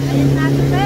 Айаннаатыбыт!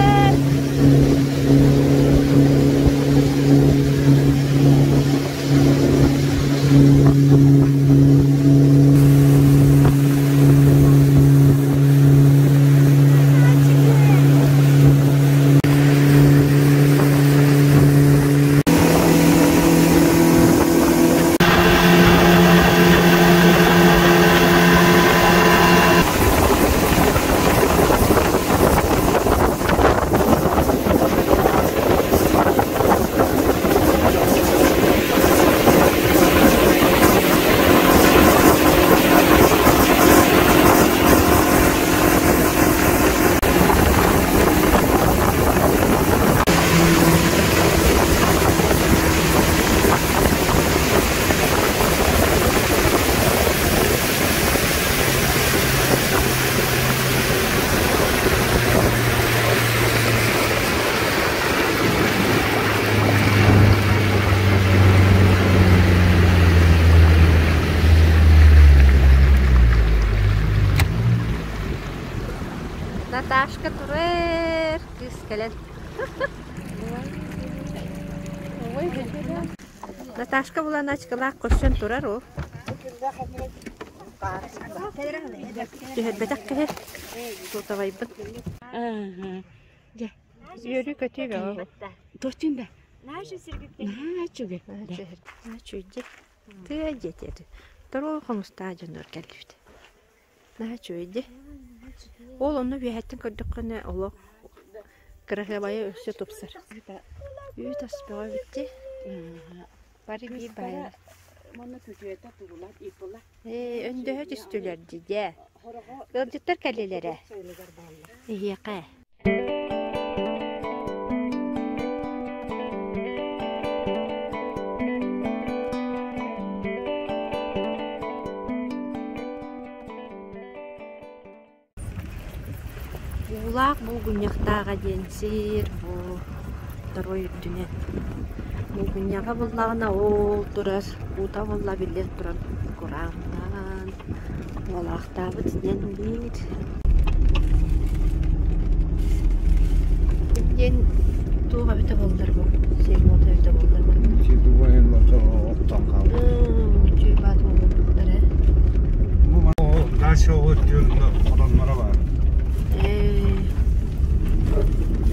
Наташка турар, кыыс кэлэн. Наташка булан ачкалаах көрсөн турар ол. Түһэрбэтэх киһи суотабайбын. Үөрүү-көтүү бөҕө. Туохтуун да? Наһаа үчүгэй. Наһаа үчүгэй. Тыа дьиэтэ. Торуо хомустаах дьоннор кэллибит. Наһаа үчүгэй дии. Ол онно үөһэттэн көрдөххүнэ олох кыраһыабайа өссө тупсар. Үүт ас бөҕө эбит дии. Бары биир баайылар. Манна күтүөтэ тугулар ипыла. Ээ, өндөһө түстүлэр дии. Ыалдьыттар кэллилэр ээ. Эһиэхэ. Уулаах булгунньахтааҕа диэн сир бу второй үрдүнэн. Булгунньаҕа буллаҕына ол турар, уута булла биллэн туран курааннаан, уолаахтаабыт инэн биир. Диэн туох эбитэ буоллар бу сир-уот эбитэ буоллар манна. Сир оттон хаалбыт. Чуйбаат буолбуттар ээ. Бу дальше ол хотонноро баар.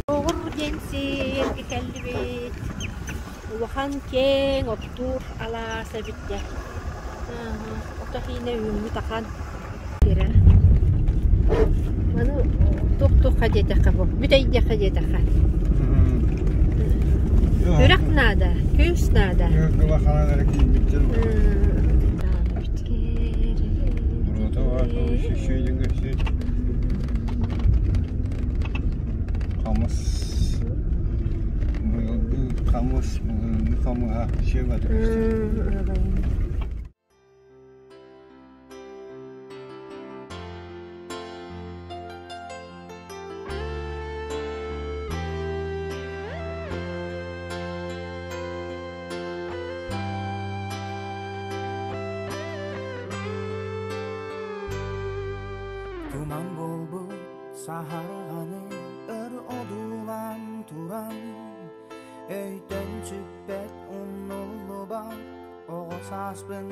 Оҕур диэн сиргэ кэллибит. Улахан киэҥ оттуур алаас эбит дьэ. Ото иинэ үүммүт ахан. Маны туох-туохха диэтэххэ бу бүтэйдиэххэ диэтэххэ. Үрэх наада, күүс наада. Кылаханан эрэ киирбиттэр. Хамыс быйылгы хамыс былырыыҥҥы хамыһа сиэбэтэ Туман буолбут саһарҕаны өр одуулаан туран Өйтөн сүппэт умнуллубат оҕо сааспын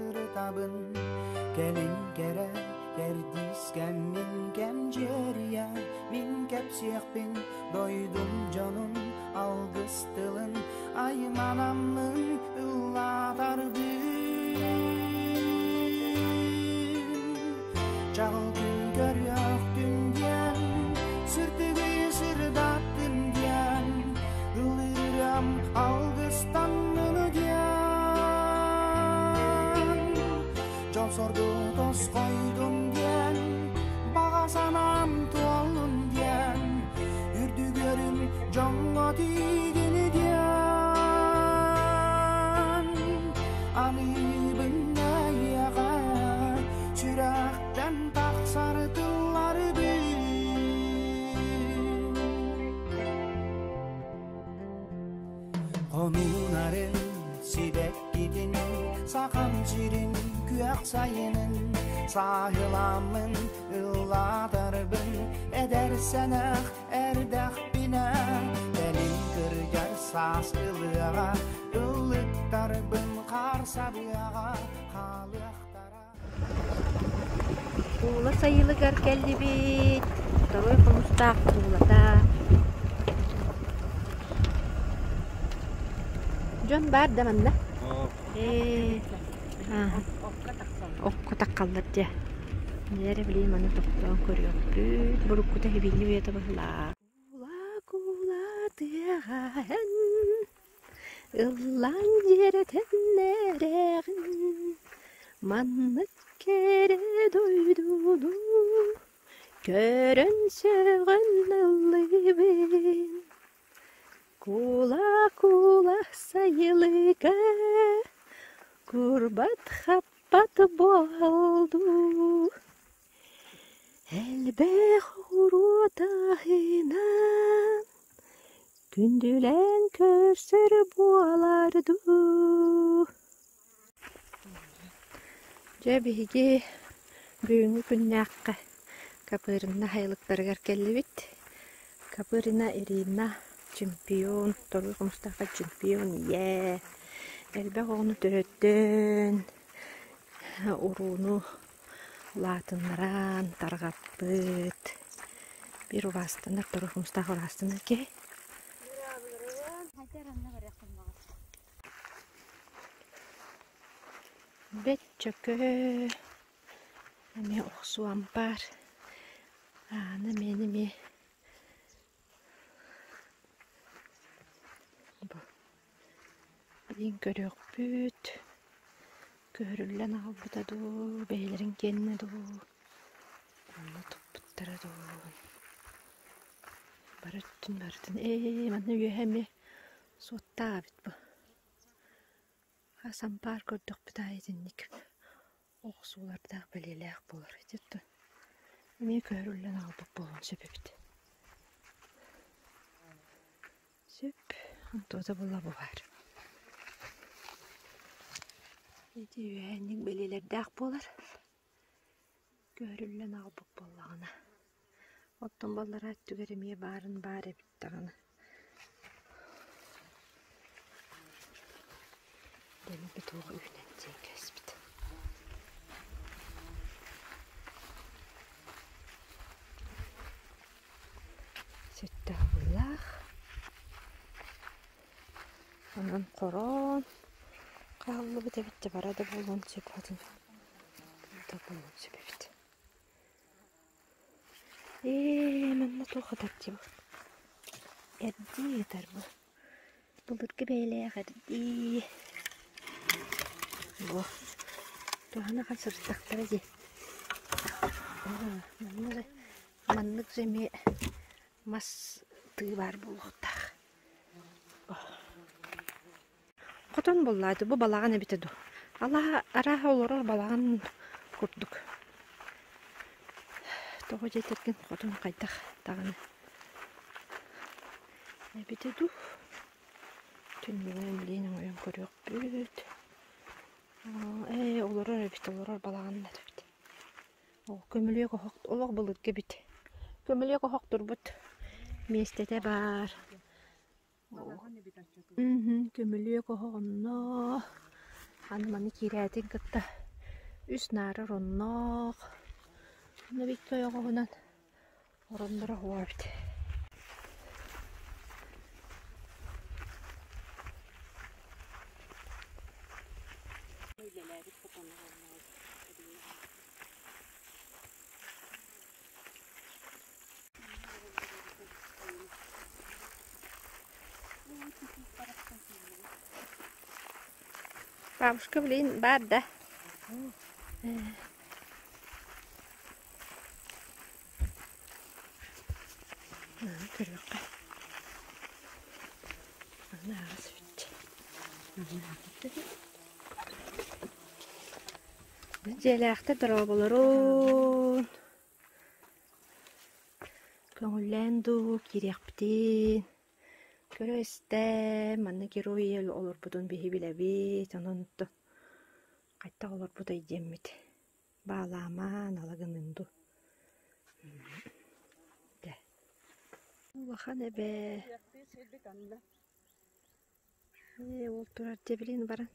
ырытабын Кэлин кэрэ кэрдиис кэммин кэмчиэрийэ мин кэпсиэхпин дойдум дьонун алгыс тылын айманаммын ыллаатарбын Чаҕыл күн көрүөхтүн диэн сырдыгы сырдаттын диэн ыллыырам алгыстаннын диэн дьол-соргу тосхойдун диэн баҕа санаам туоллун диэн үрдүгөрүм дьоҥҥо тиийдин диэн аныыбын эйиэхэ сүрэхтэн тахсар тылларбын Хонуунарын сибэккитин, сахам сирин күөх сайынын. Сааһыламмын ыллаатарбын эдэр сэнэх эрдэхпинэ Кэлин кырдьар саас ылыаҕа ыллыктарбын хаар сабыаҕа хаалыахтара Куула сайылыгар кэллибит. Второй хомустаах куулата. Дьон баар да манна? Ээ, Окко таххаллар дьэ. Дьэ эрэ билигин маны тохтоон көрүөхпүт. Буруккута хибиинньи уйата быһылаах. Куула-куула тыаҕа эн ыллаан дьиэрэтэн эрэҕин Маннык кэрэ дойдуну көрөн сөҕөн ыллыыбын Куула-куула сайылыга курбат хаппат буоллуу Элбэх уруотаһынан күндүлээн көрсөр буолар дуу Дьэ биһиги бүгүҥҥү күннээххэ Копырина сайылыктарыгар кэллибит. Копырина Ирина чемпион, второй хомустаахха чемпион ийээ. Элбэх оҕону төрөттөн, урууну улаатыннаран тарҕаппыт. Биир убаастанар, второй хомустаах убаастанар киһи. Бэт чөкө эмиэ охсуом баар аана миэнэ эмиэ бу билигин көрүөхпүт көһөрүллэн аҕалбыта дуу бэйэлэрин киэннэ дуу онно туппуттара дуу бары өттүн барытын ээ манна үөһэ эмиэ суоттаах эбит бу Хас ампаар көрдөхпүт аайы итинник охсуулардаах бэлиэлээх буолар ити оттон эмиэ көһөрүллэн аҕалбыт буолуон сөп эбит. Сөп, онтуота буолла бу баар. Ити үөһээнник бэлиэлэрдээх буолар. Көһөрүллэн аҕалбыт буоллаҕына. Оттон баллараа өттүгэр эмиэ баарын баар эбит даҕаны. Дэлби туох үүнэн сиэн кээспит. Сөттөөх быылаах. Онон хороон хааллыбыт эбит да бара да буолуон сөп атын да буолуон сөп эбит. Ээ, манна туох ытар дии Эрдии ытар бу. Былыргы бэйэлээх эрдии. Бу туһана ахан сырыттахтара дии. Маннык маннык же эмиэ мас тыы баар буолуохтаах. Хотон буоллааты бу балаҕан эбитэ дуу Алаһа арааһа олорор балаҕан курдук Тоҕо диэтэргин хотон хайдах даҕаны эбитэ дуу Түннүгүнэн билигин оҥойон көрүөхпүт Ээ олорор эбит олорор балаҕаннар эбит Ол көмүлүөк оһох олох былыргы эбит Көмүлүөк оһох турбут миэстэтэ баар Көмүлүөк оһоҕонно аны маны киирээтин кытта үс наара оронноох уонна икки ойоҕоһунан оронноро оһуо эбит Бабушка, блин, баар да? Көрүөххэ. Аны аҕыс бүттэ. Дьиэлээхтэр дорооболорун. Көҥүллээн дуу, киириэхпитин көрө-истэ, манна герой олорбутун биһи билэбит, онон хайдах олорбутай диэммит. Баалаамаан ала гыныҥ дуу. Дьэ. Улахан эбээ. Ээ, ол турар дьэбилин баран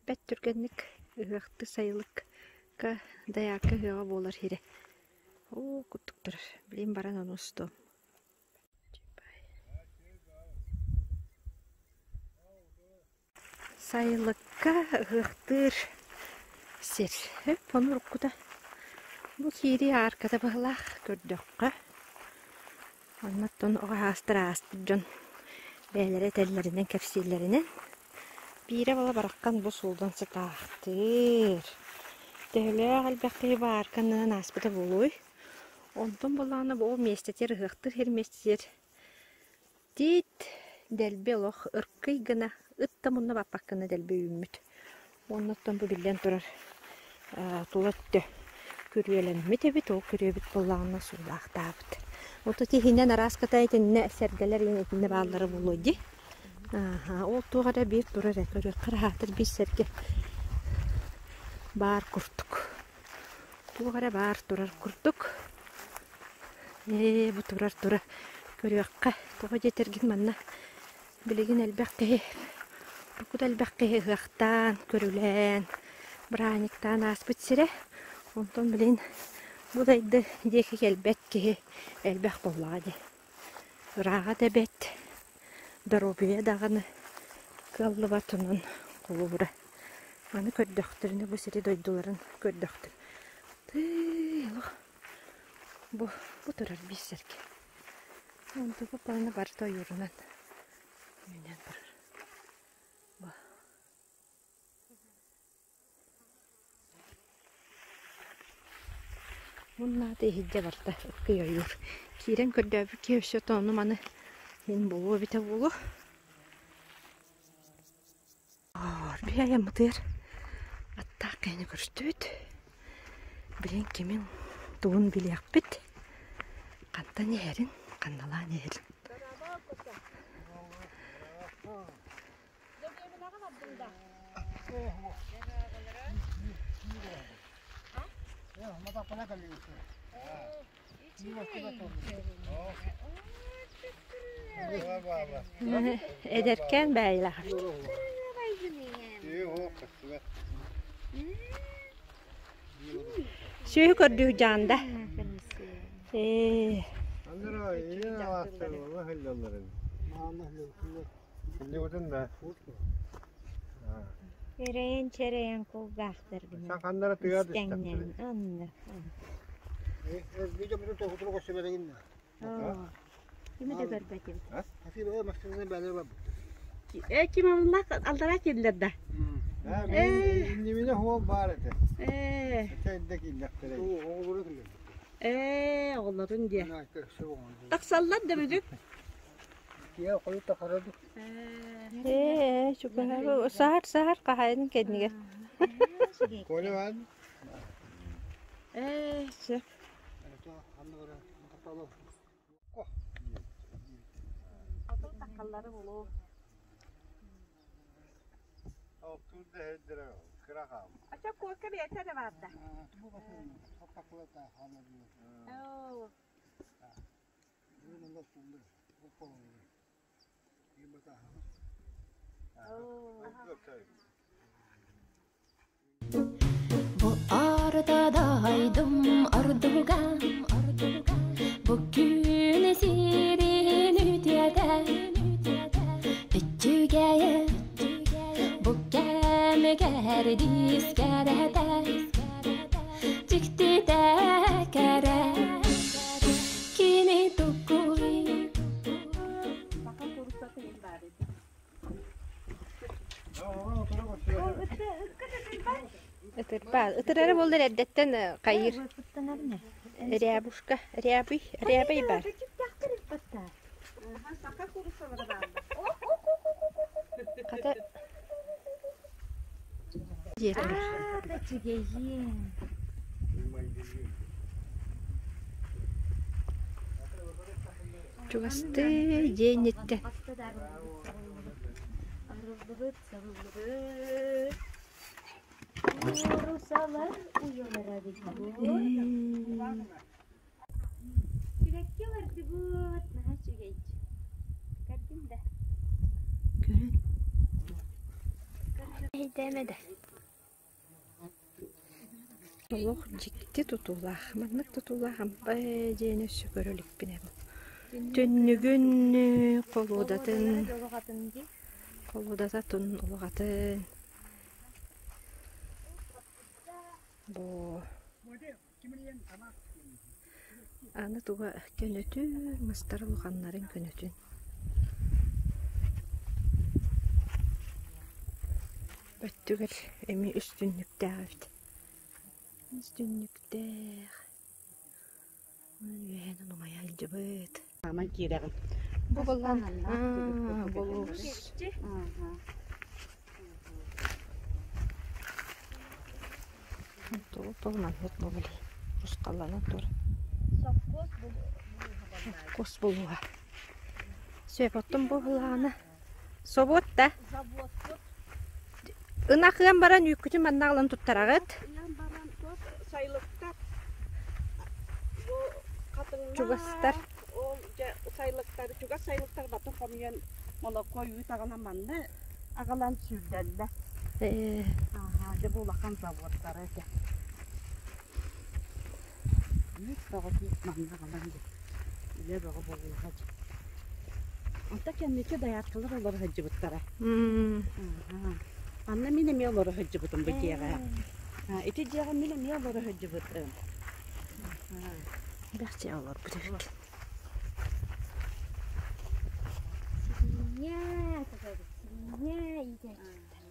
бэрт түргэнник ыһыахтыы сайылыкка дайаарка ыһыаҕа буолар сирэ. Оо, курдук турар. Билин баран ону устуом. Сайылыкка ыһыахтыыр сир. Өп, ону уруккута бу киирии аарката быһыылаах көрдөххө. Оннуттан оҕо аастар ааспыт дьон бэйэлэрэ этэллэринэн, кэпсииллэринэн биирэ буола бараххан бу сууллан сытаахтыыр. Төһөлөөх элбэх киһи бу аарка аннынан ааспыта буолуой? Онтон буоллаҕына бу ол миэстэтигэр ыһыахтыыр сир миэстэтигэр Тиит дэлби олох ыркый гына, ыт да мунна баппат гына дэлби үүммүт. Уонна оттон бу биллэн турар тула өттө күрүөлэммит эбит, ол күрүөбүт буоллаҕына суулаахтаабыт. Ото тиһинэн араас кытай итиннэ сэргэлэр итиннэ бааллара буолуо дии. Ааһа, ол туох эрэ биир турар ээ, көрүөххэ эрэ аһаатар биир сэргэ баар курдук. Туох эрэ баар турар курдук. Ээ, бу турар турар көрүөххэ, тоҕо диэтэргин манна билигин элбэх киһи, уруккута элбэх киһи ыһыахтаан, көрүлээн, бырааһынньыктаан ааспыт сирэ. Онтон билигин бу дайды диэки кэлбэт киһи элбэх буоллаҕа дии. Ырааҕа да бэрт, доруобуйа даҕаны кыаллыбат онон холобура. Маны көрдөхтөрүнэ бу сири дойдуларын көрдөхтөр. Тыый, олох Бу, бу турар биир сэргэ. Онтуга паана барыта ойуурунан үүнэн турар. Бу. Муннаата иһирдьэ барда ыккый ойуур. Киирэн көрдөөбүт киһи өссө ону маны мин булуо эбитэ буолуо. Биһи айаммытыгар аттаах киһини көрүстүбүт. Билигин кимин, тугун билиэхпит, хантан иһэрин, ханналаан иһэрин. Эдэркээн бэйэлээх эбит. Сүөһү көрдүү дьаанда. Ээ. Эрэйэн чэрэйэн кулгаахтаргынан истэҥнэн онно. Кими да көрбөтүм. Э ким аллах аллара киллер да. Иннибине хуол баар этэ. Э Эчэйдэ киллэхтэрэ. э оҕолорун диэ. Тахсаллар да бүдүк. Ээ, чугаһа саһар саһар хаһайын кэннигэр. Коля бар. Ээ, сөп. Ача куока бэйэтэ эрэ баарда. Бу ардадайдым ордуга, Бу күн сирин үтүөтэ, Үчүгэйэ, бу кэмигэр дискэрэтэ, Дьиктитэ кэрэ, кини тукуй. Ытырбаа. Ытырары буоллар эрдэттэн хайыыр. Рябушка, рябый, рябый бар. Хата дьиэ турар. Чугастыы дьиэ инниттэн. Куурусалар уйалара эбит дуо? Сибэкки олордубут, наһаа үчүгэй. Көрдүм да. Көрөн. Эйдээмэ да. Олох дьикти тутуулаах. Маннык тутуулаах ампа дьиэни өссө көрө иликпин эбит. Түннүгүн холуодатын холуодата тун улаҕатын бу аны туга көнөтүн мастар улаханнарын көнөтүн өттүгэр эмиэ үс түннүктээх эбит үс түннүктээх үөһэнэн умайа илдьибит Хааман киирэҕин. Бу балаан болуус. Тугу маннык буолуй? Русқалланан тур. Совхоз булууһа. Сөп, оттон бу былаана собуот да? Ынах ыан баран үүккүтүн манна аҕалан туттараҕыт? Ыан баран туох сайылыктар бу хатыҥнаах Чугастар. Ол дьэ сайылыктар чугас сайылыктар батын хомуйан молоко үүт аҕалан манна аҕалан сүүрдэллэр. Ээ. Аха, дьэ бу улахан заводтара этэ. Үүт бөҕөтүн манна аҕалан дьэ үлэ бөҕө буоллаҕа дьэ. Онто кэнники дайааркалар олоро сылдьыбыттара. Анна мин эмиэ олоро сылдьыбытым бу дьиэҕэ. Ити дьиэҕэ мин эмиэ олоро сылдьыбытым. Элбэх дьиэ олорбут эбит. Сибиинньэ тутабыт, сибиинньэ иитээччиттэр.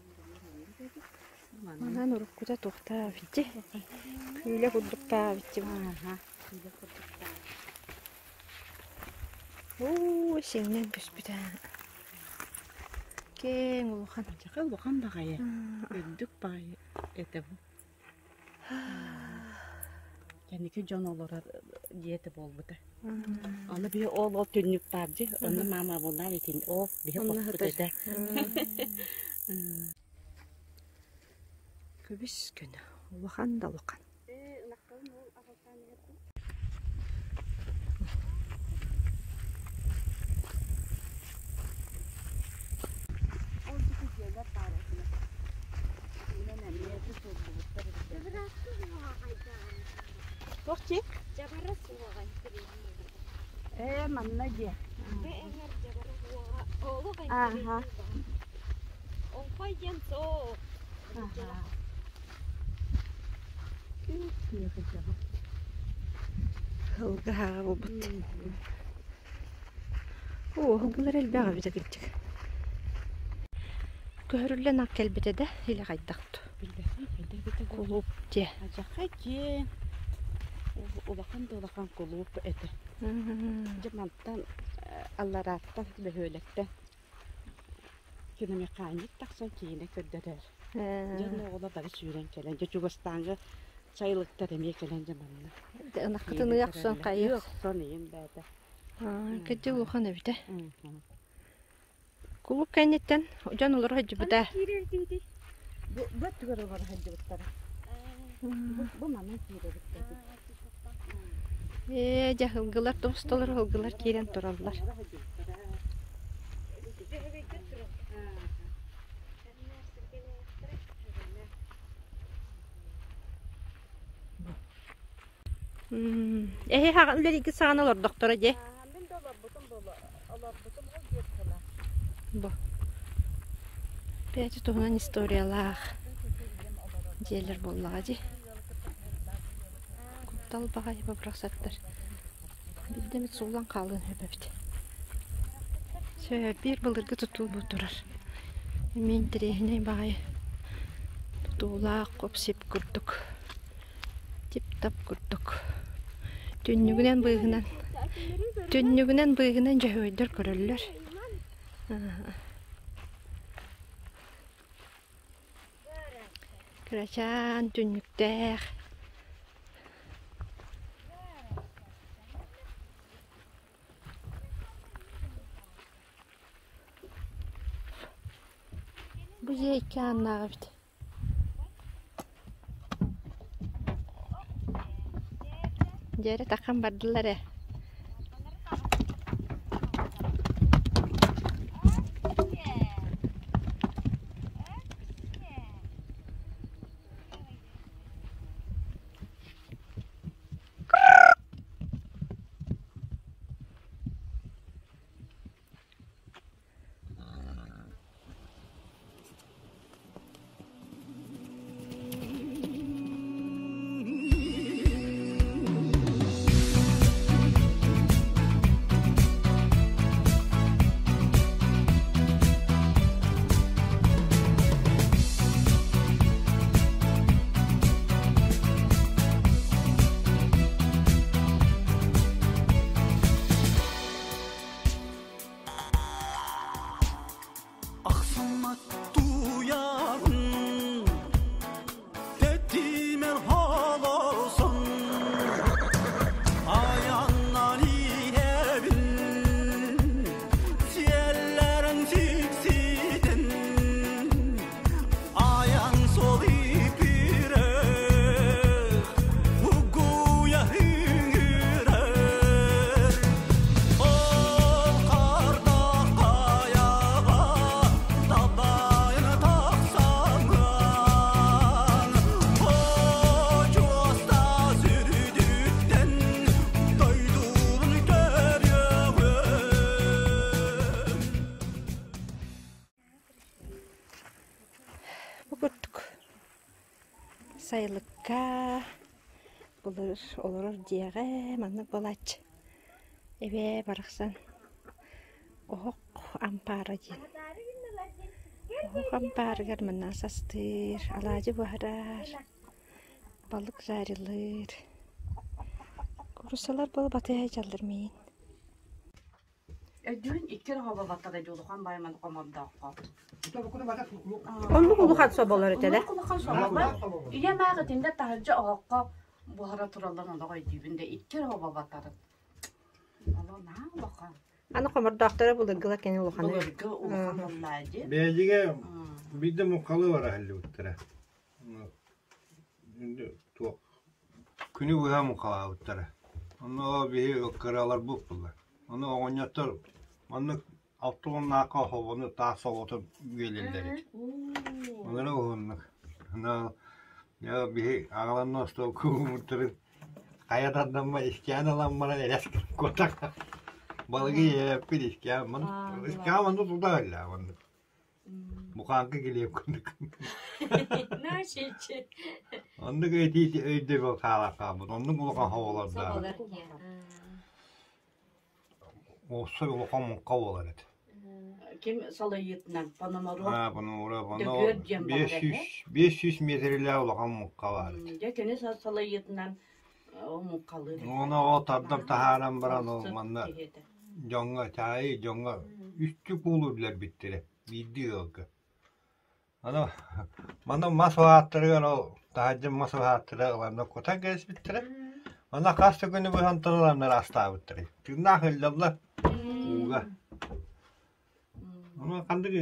Манан уруккута туохтаабыт дии? Күүлэ курдуктаабыт дии. Күүлэ курдуктаабыт. Уу, сиҥнэн түспүтэ. Киэҥ улахан. Дьаха улахан баҕайы, үрдүк баҕайы этэ бу. Кэнники дьон олорор дьиэтэ буолбута. Аны биһи ол ол түннүк баар дии, онно маамабынаан итин ол биһи Онно хоспут сытар. этэ. Көбүс көнө, улахан да улахан. Ол дьики дьиэлэр баар этилэр. Инэн эмиэ тутуллубуттар эбит. Туох дии? Дьабара суоҕа Ээ, манна дьиэ. Ааха. Оҥхой диэн суох. Аха. Ылга ааҕа буолбут. Оо, ылгылар элбэх эбит кырдьык. Көһөрүллэн ак кэлбитэ да илэ хайдах дуу. Билбэппин хайдах эбитэ буолла. Кулууп дьиэ. Адьахай киэҥ, улахан да улахан кулууп этэ. Дьэ мантан алларааттан бөһүөлэктэн киномеханик тахсан киинэ көрдөрөр. Дьэ онно оҕолор бары сүүрэн кэлэн, дьэ чугастааҥҥы сайылыктар эмиэ кэлэн дьэ манна Ынаххытын киинэ ыы охсон көрөллөр. хайыы Ыы охсон ийэм бэйэтэ. Кырдьык улахан эбит ээ. Кулууп кэнниттэн дьон олоро сылдьыбыта. Киирэр диidi. Бу бу өттүгэр олоро сылдьыбыттара. Бу бу манан киирэбиттэр. Ээ, дьэ, ылгылар тостолор ылгылар киирэн тураллар. Эһи үлэлииргит саҕана олордохторо дьэ. Мин да олорбутум буолуо. Олорбутум ол диир тыла. Бу. Бэйэтэ туһунан историялаах дьиэлэр буоллаҕа дии. Куттал баҕайы бобурахсаттар. Биирдэ эмит сууллан хаалыан сөп эбит. Сөп, биир былыргы тутуу бу турар. Эмиэ интэриэһинэй баҕайы тутуулаах хоп-сип курдук. Тип-тап курдук. Түннүгүнэн быыһынан түннүгүнэн быыһынан дьөһүөйдөр көрөллөр. Кырачаан түннүктээх. Бу дьиэ икки ааннаах эбит. Дьэ эрэ таххан бардылар ээ. Ахсыммат туйаҕын тэтимэр холосон айаннан иһэбин сиэллэрин сикситин айан суол иппирэх угуйа үҥүрэр Ол хардах хайаҕа далбайын тахсаҥҥын, Очуоста сүрүдүттэн дойдубун көрүөҕүм. Бу курдук сайылыкка былыр олорор дьиэҕэ маннык буолааччы. Эбээ барахсан оһох ампаара диэн. Оһох ампаарыгар манна састыыр, алаадьы буһарар, балык жарилыыр. Кууруссалар буола батыһа сылдьаллар миин. Өйдүүн икки эрэ хобо баттада дьулухан байман хомордооххо. Оннук улахан соболор этэ да? Оннук улахан соболор. Ийэм аах итиннэ таһырдьа оһоххо буһара тураллар олох өйдүүбүн да икки эрэ хобо баттарын. Олох наһаа улахан. Аны хомордоохторо былыргыла кини улахана. Былыргы улахан буоллаа дии. Бээдьигэ биирдэ муҥхалыы бара сылдьыбыттара. Туох күнү быһа муҥхалаабыттара. Онно биһи кыраларбыт буолла. Ону оҕонньоттор маннык алта уоннаахха хобону таас соботун үөлэллэр эбит. Онно уһуннук. Биһи аҕаланна остуол куумуттарын хайа тардамма искээн ылан баран эрэс куотак балыгы иэппит искээн искээн онну тута өллө оннук. Бухааҥка килиэп курдук. Оннук этии өйдөбүл хаалар хаалбыт. Оннук улахан хоболордоох. Уопсай улахан муҥха буолар этэ. Ким салайыытынан Пономаров Аа, Пономаров. Онно Дөгүөр диэн баар 500 метрилээх улахан муҥха баар этэ. Дьэ кини салайыытынан муҥхалыыр. Ону ол тардан таһааран баран ол манна дьоҥҥо чаайы дьоҥҥо үстүү куулу үллэрбиттэрэ биирдии ыалга. Аны манна мас уһааттарыгар ол таһырдьа мас уһааттара ыланнар кутан кэбиспиттэрэ. Манна хас да күнү быһан ыланнар астаабыттара. Тыыннаах ыллаллар ууга. Ону ханнык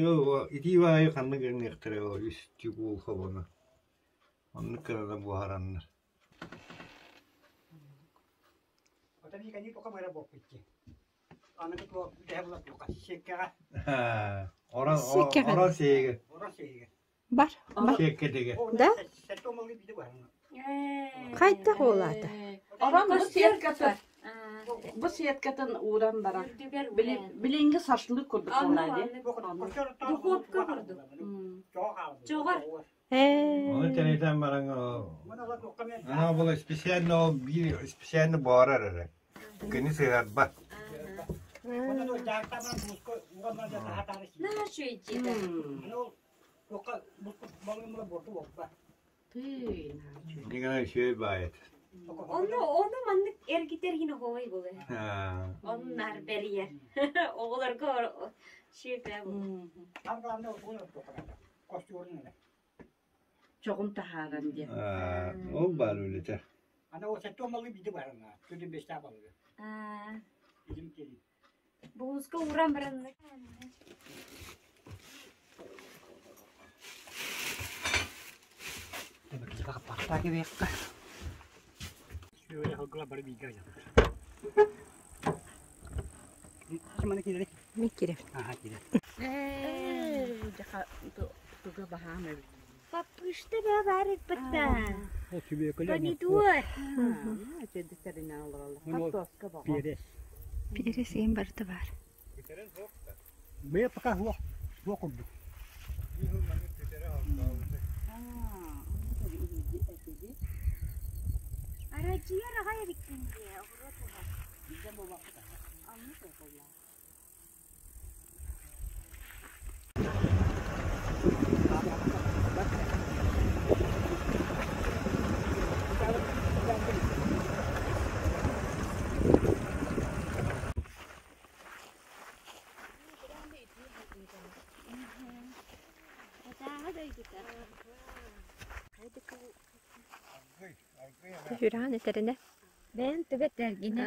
итии баайы ханнык гыныахтара ол үстүү куул хобону. Оннук кырата буһараннар. Орон Сиэккэҕэ. сиэгэ. Бар, бар. Сиэккэтигэ. Да? Хайдах уолаата? Орон бу сеткатын бу сеткатын ууран баран билиҥҥи шашлык курдук буолла дии. Духуопка курдук. Чоҕор. Ону тэнитэн баран ана була специально ол биир специально буһарар эрэ. Кини сыһарбат. Николай үчүгэй баайыт. Ону ону маннык эргитэр гин оһуобай буолар. Оннар бэрийэр. Оҕолорго сүөпэ Чоҕун таһааран диэн. Ол баар үлэтэ. Бууска ууран бараннык. Мин киирэбин. Туга баһаам эбит. Паппышта баа баар эппиттэ. Помидор. Перец. Перец иин барыта баар. Бэйэ пока суох, суох курдук. Арадьыйар аҕай эбиккин дии, оҕуруот аһа. Сүрэҕин этэринэ. Бэйэм тугу этэргинэ.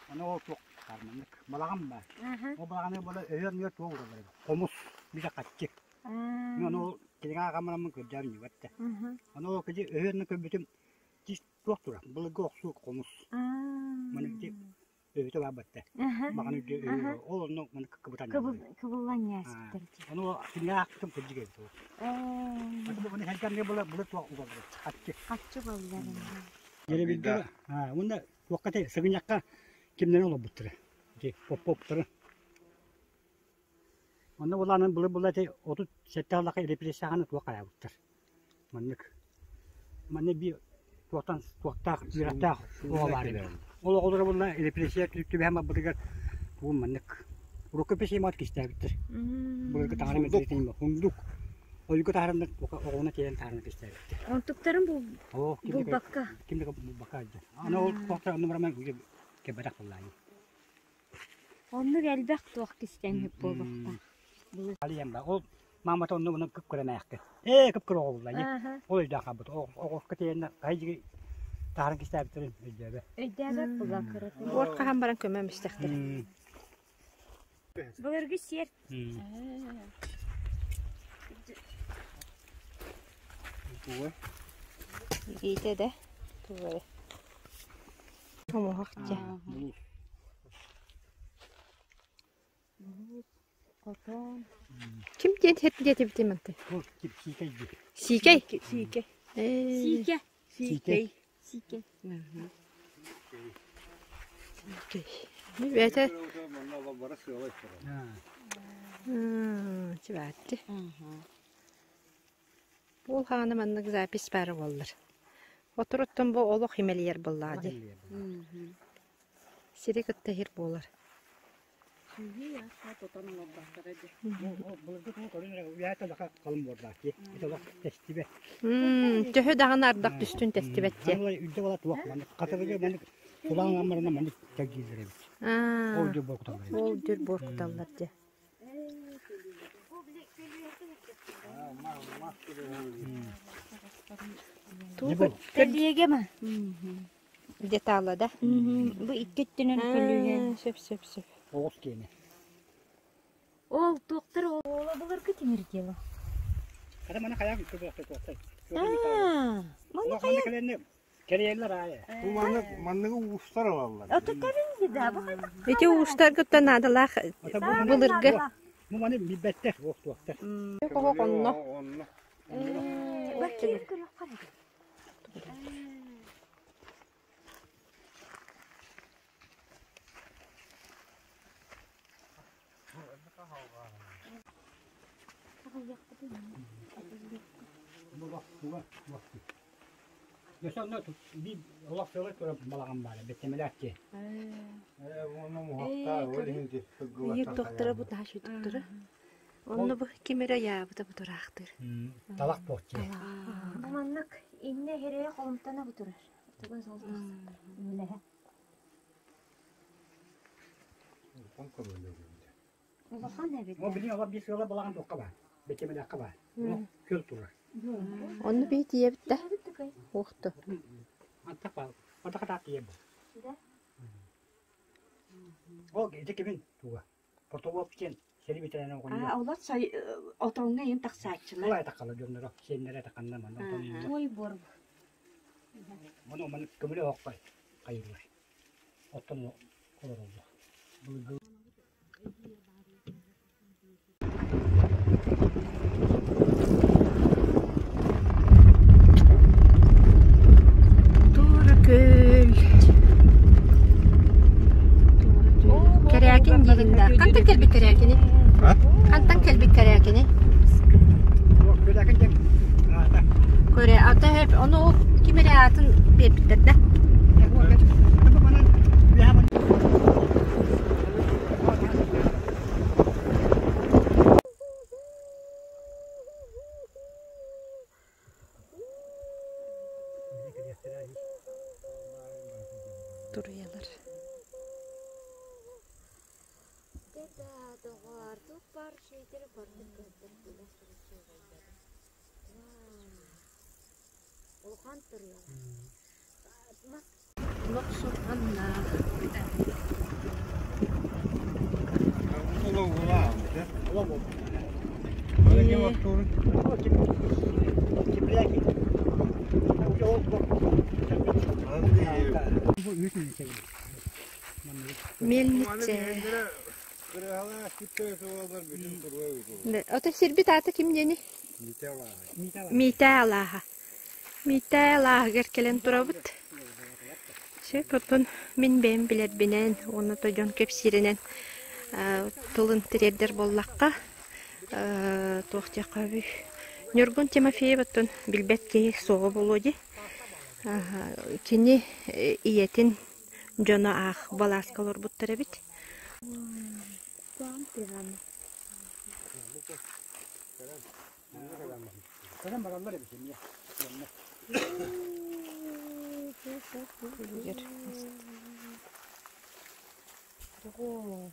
Аны ол туох хаарманнык балаҕан баар. Ол балаҕаны буола өйөр-мүөр туох ураллар эбит. Хомус, били хаччы. Мин ону ол кинигэ ааҕаммын көрдөөн ньыбатта. Аны ол кiji өйөрүнэн көрбүтүм тис туох тура былыргы охсуу хомус. Маны ити өйүтэ баабатта. Маҕаны үрдү ол онно маны кыбытан. Кыбыллан ясыттар. Ону кинигэ аахпытым кырдьык эбит ол. Аты буну хэнкэмҥэ була була туох угаллар. Хаччы. Хаччы боллар. Дьэрэбилгэ уонна туохха этэй сыгынньахха кимнэрин олорбуттара ити Попповтары. Онно улаанан былыр-былыр эти 37 сыллаахха репрессияҕаны туох хайаабыттар. Маннык манна биир туохтан туохтаах үөрэхтээх оҕо баар эбит. Ол оҕолоро буолла репрессия түбэһэн барбытыгар тугун маннык рукопись имат кистээбиттэр. Былыргы таҥара мэтэритин хундук ойуга таһараннар оҕону тиэрэн таһаран кистээбиттэр. Онтуктарын булбакка. Ким да булбакка илдьэр. Аны ол туохтар онно бараман кэбэрэх буоллаайы. Оннук элбэх туох кистэҥ буолуохтаах. Алиям ба ол маамата онно муну кып кыра Ээ кып кыра оҕо буллаайы. Ол өйдөөх хаалбыт. Оҕоска тиийэннэр хайдьыгы таһарын кистээбиттэрин өйдөөбө. Өйдөөбөт була кыратын. Уот хаһан баран көмөм истэхтэр. Былыргы сиэр. Илиитэ да тугу Хомуһах дьэ. Ким диэн һэт диэтибитий мантай? Сиикэй дии. Сиикэй? Сиикэй. Ээ. Сиикэ. Сиикэй. Сиикэй. Сиикэй. Бэйэтэ чыбаатты. Ол хаана маннык запись баара буоллар. Отуруттан бу олох имэлийэр буоллаҕа дии. Сири кытта иһир буолар. Төһө даҕаны ардах түстүн тэстибэт диэн. Ол дүр буоркуталлар дьэ. Кэлиэгэ ма? Детала да? Бу икки өттүнэн көлүөһэ. Сөп сөп сөп. Оҕус киэнэ. Ол туохтар ола былыргы тимир дело. Хата маны хайаан көбөөхтө туохтай. Аа, маны хайа кэлэнне кэриэллэр аайы. Бу маннык манныгы уустар ылаллар. Отутарын да бу хайдах. Ити уустаргыттан наадалаах былыргы. Бу маны билбэттэр, ох туохтар. Оһох онно. Онно. Бакир көрөххө. Ийир тохтора бу таһа сүтүктөрө. Онно бу ким эрэ яабыта бу тураахтыыр. Талах буолчу. Бу маннык иннэ иһирэйэ холумтана бу турар. Тугун сол тахсар. Үлэһэ. Улахан көмөлөрүндэ. Улахан эбит. Ол билигин олор биир сыала балаҕан туохха баар, Бэчэмэлээххэ баар. Күөл турар. Онно бии тиийэбит да? Уохту. Антах баар. Антах таах тиийэн бу. Ол ити кимин туга? Протопоп диэн сэрии бэтэрээнэ оҕонньор. Аа, олор сай отоҥҥо иһин тахсааччылар. Ол айтаххала дьонноро, сиэннэрэ таханна манна отон. Туой буор. Ону маны көмүлэ оһоххой хайыылар. Оттон олороллор. Былыргы Туора күөл. Кэрээкин диигин да. Хантан кэлбит кэрээкини? Хантан кэлбит кэрээкини? Кэрээкин диэн аата. Көрө, ата ону ол ким эрэ аатын биэрбиттэр да. Туруйалар. Доҕоор, туох баар үчүгэйдэри барытын көрдөрдүлэр. Улахан туруйалар. Мельница. Ото сирбит аата ким диэний? Миитээ алааһа. Миитээ алааһыгар кэлэн турабыт. Сөп, оттон мин бэйэм билэрбинэн уонна то дьон кэпсииринэн тылын тириэрдэр буоллахха, туох диэххэ сөбүй? Ньургун Тимофеев оттон билбэт киһи суоҕа буолуо дии. Кини ийэтин дьоно аах балааска олорбуттар эбит. Кэлэн бараллар эбит эмиэ.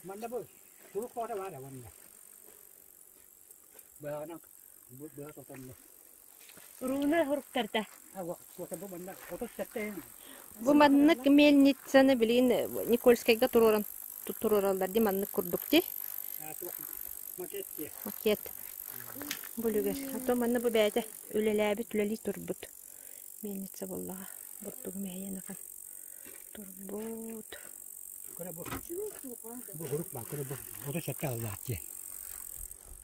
Манна бу сурук оҕото баар манна. Быһаҕынан быһа сотонно. Руна хуруктарда. Бу манна 37 Бу маннык мельницаны билигин Никольскайга туруоран туруораллар дии маннык курдук дии. Макет дии. Макет. Бу үлүгэр. А то манна бу бэйэтэ үлэлээбит, үлэлии турбут. Мельница буоллаҕа. Бурдугу мэһийэн ахан турбут. Көрө бу. Бу хурук баа, көрө бу. 37 аллаах дии.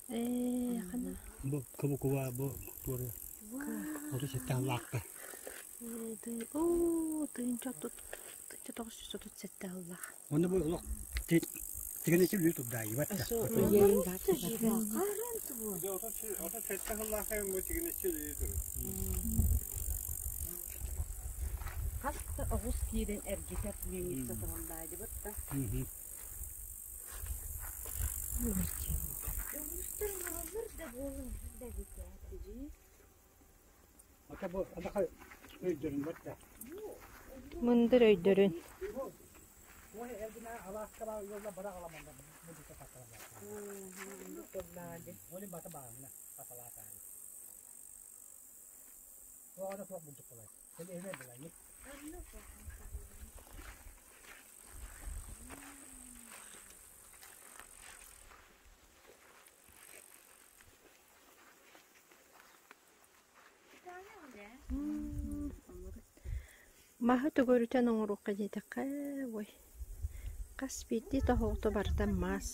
Ээ, хана. Бу кубу-куба бу туору 37 аллаахта. Оо, 1937 аллаах. Онно бу олох тигинэчи үлүү турдаайыбат да. Хас да оҕус киирэн эргитэр мельница тураллаадыбыт да. Улуустар оҥороллор да буолун да эбит Ата бу адаха өйдөрүн бат да. Мындыр өйдөрүн. Маһы төгүрүтэн оҥоруохха диэтэххэ, ой, хас биирдии тоһоҕото барыта мас.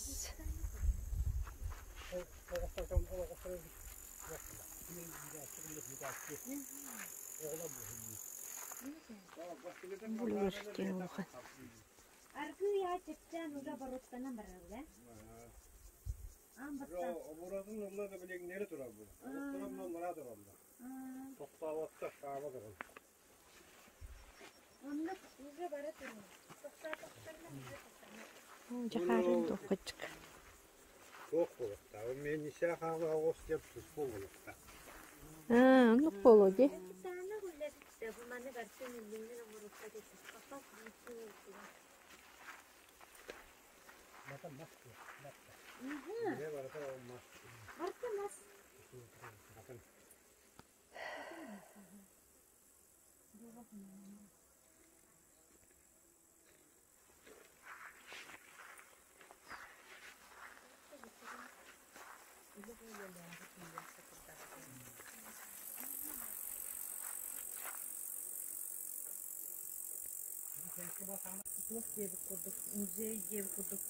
Булугар киэҥ улахан. Аргыый аа чэпчээн уже боруоктанан барар ээ. Аан бастаан. Обуратын онно да билигиннэри турар бу. Олохторон мара тураллар. Тохтооботтор, хаама турар. Оннук уже бара турар. Тохтоотохторуна уже тохтоно. Дьахаарын туоххаччык. Туох буолуохтаах? Миэнньисээ хаала оҕус диэн туспа буолуохтаах. Аа, оннук буолуо дии. Таана гуллэбит бу маны барытын үллүҥнэн оҥоруохха диэтэх. Папа Барыта мас. Туох диэбит курдук, музей диэбит курдук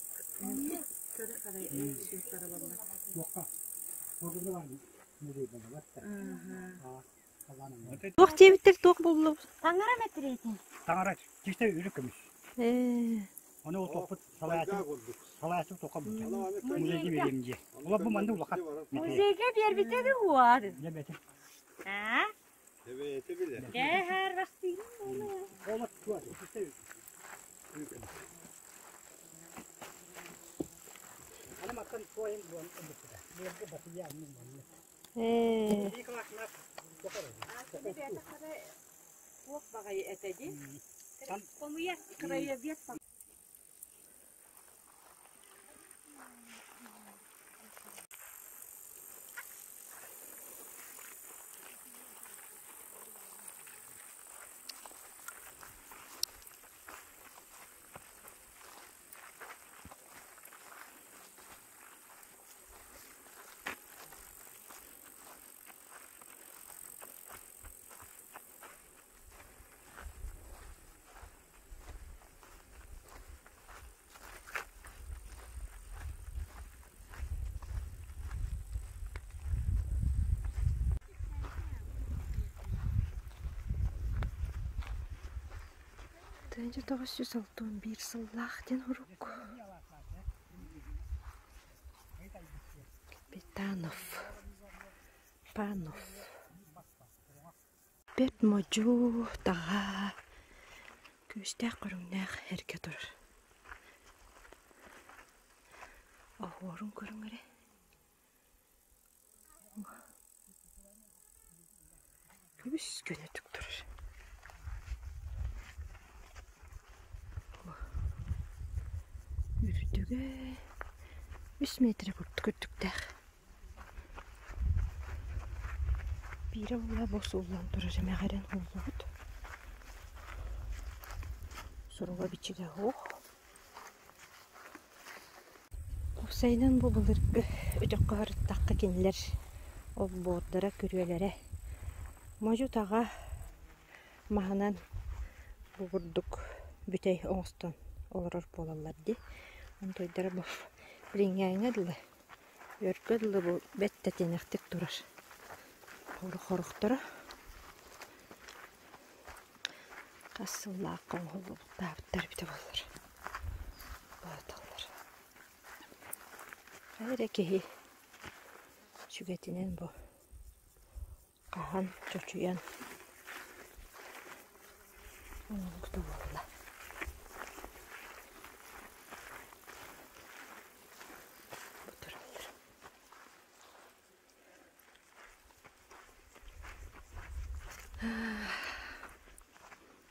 көрө-харайа сүүйтараллар. Туох диэбиттэр туох буллубут? Таҥара мэтириэтин. Таҥара чистэй үрүк көмүс. Ээ. Ону ол туохпут салайааччы салайааччы туохха булта. Музейга биэриэм дии. Ола бу маннык улахан мэтириэт. Музейга биэрбитэ да уар. Дьэ бэти. Аа? Дьэ бастыгын Ола туох чистэй үрүк көмүс. Аны маттан туойын буон ылбыта. Биэргэ батыйа анны маннык. Ээ. Ии кылаасына тохор. Туох баҕайы этэ дии? Хомуйа краевед 1961 сыллаах диэн урук. Капитанов. Панов. Бэрт модьу, таҕа, күүстээх көрүҥнээх эргэ турар. Оһуорун көрүҥ эрэ. Үс көнөтүк турар. Үрдүгэ үс миэтэрэ курдук үрдүктээх. Биирэ буола бу сууллан турар эмэҕирэн ууллубут. Суруга бичигэ суох. Уопсайынан бу былыргы өтөххө сырыттахха кинилэр олбуордара, күрүөлэрэ модьу-таҕа маһынан бу курдук бүтэй оҥостон олорор буолаллар дии. Онтуйдара бу билиҥҥээҥҥэ дылы, өргө дылы бу бэрт тэтиэнэхтик турар хорохторо Хас сыллаахха оҥоһуллубуттаабыттар эбитэ буоллар бааталлар. Хайа эрэ киһи сүгэтинэн бу хаһан чочуйан оҥоһуллубута буолла. Бу тураллар.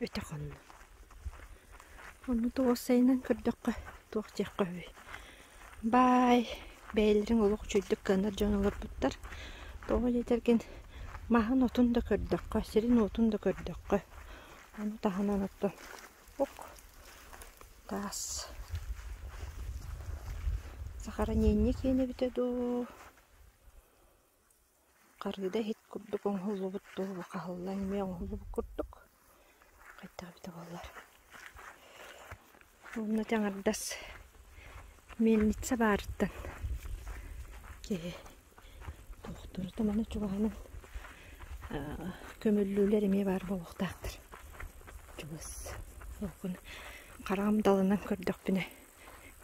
Өтөх онно. Онно тоҕус сайынан көрдөххө туох диэххэ үһүй. Баай бэйэлэрин олох үчүгэйдик кыанар дьон олорбуттар. Тоҕо диэтэргин маһын-отун да көрдөххө, сирин-уотун да көрдөххө, ону таһынан оттон ок таас сохранение киэнэ эбитэ дуу Харыыда иһит курдук оҥоһуллубут дуу, хаһыллан эмиэ оҥоһуллубут курдук хайдах эбитэ буоллар. Уонна ити аҥардас мельница баарыттан киһи туохтуур да маны чугаһынан көмүллүүлэр эмиэ баар буолуохтаахтар. Чугас ол хараҕым далынан көрдөхпүнэ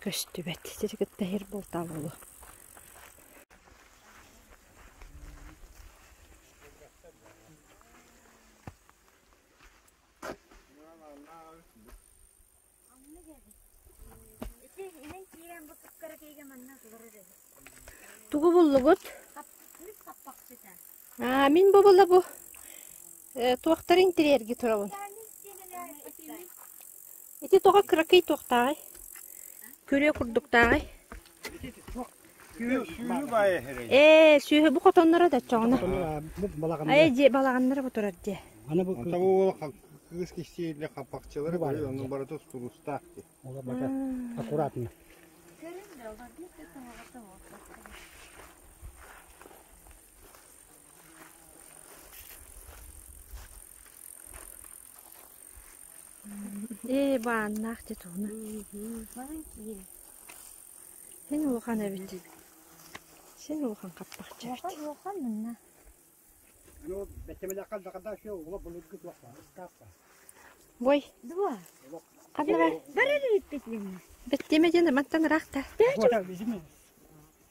көстүбэт. Сири кытта иһэр буолтаа буолуо. Тугу буллугут? Аа, мин бу була бу туохтарын интириэрги турабын. Ити тоҕо кыракый туохтааҕый? Күрүө курдуктааҕый? Сүүһү баайа хэрэй. Ээ, сүүһү бу хотонноро да чоҕуна. Бу балаҕаннара. Ээ, дьиэ балаҕаннара бу турар дьиэ. Аны бу Онто бу уол кыыс киһи хаппахчылары Бу баар көрү, онно дьиэ. барыта тулустаах дии. Ола бата аккуратно. Ээ, бааннаах дьэ туһуна. Син улахан эбит. Син улахан хаппахчы эбит. Улахан мынна. Ну, бэттэмэлэххэ дакада все ула былыргы туох баар, ыскаап баар. Бой. Два. Ханна Барар эбиппит дэнэ. Бэттиэмэ диэн мантан ыраах да. Вот, видимо,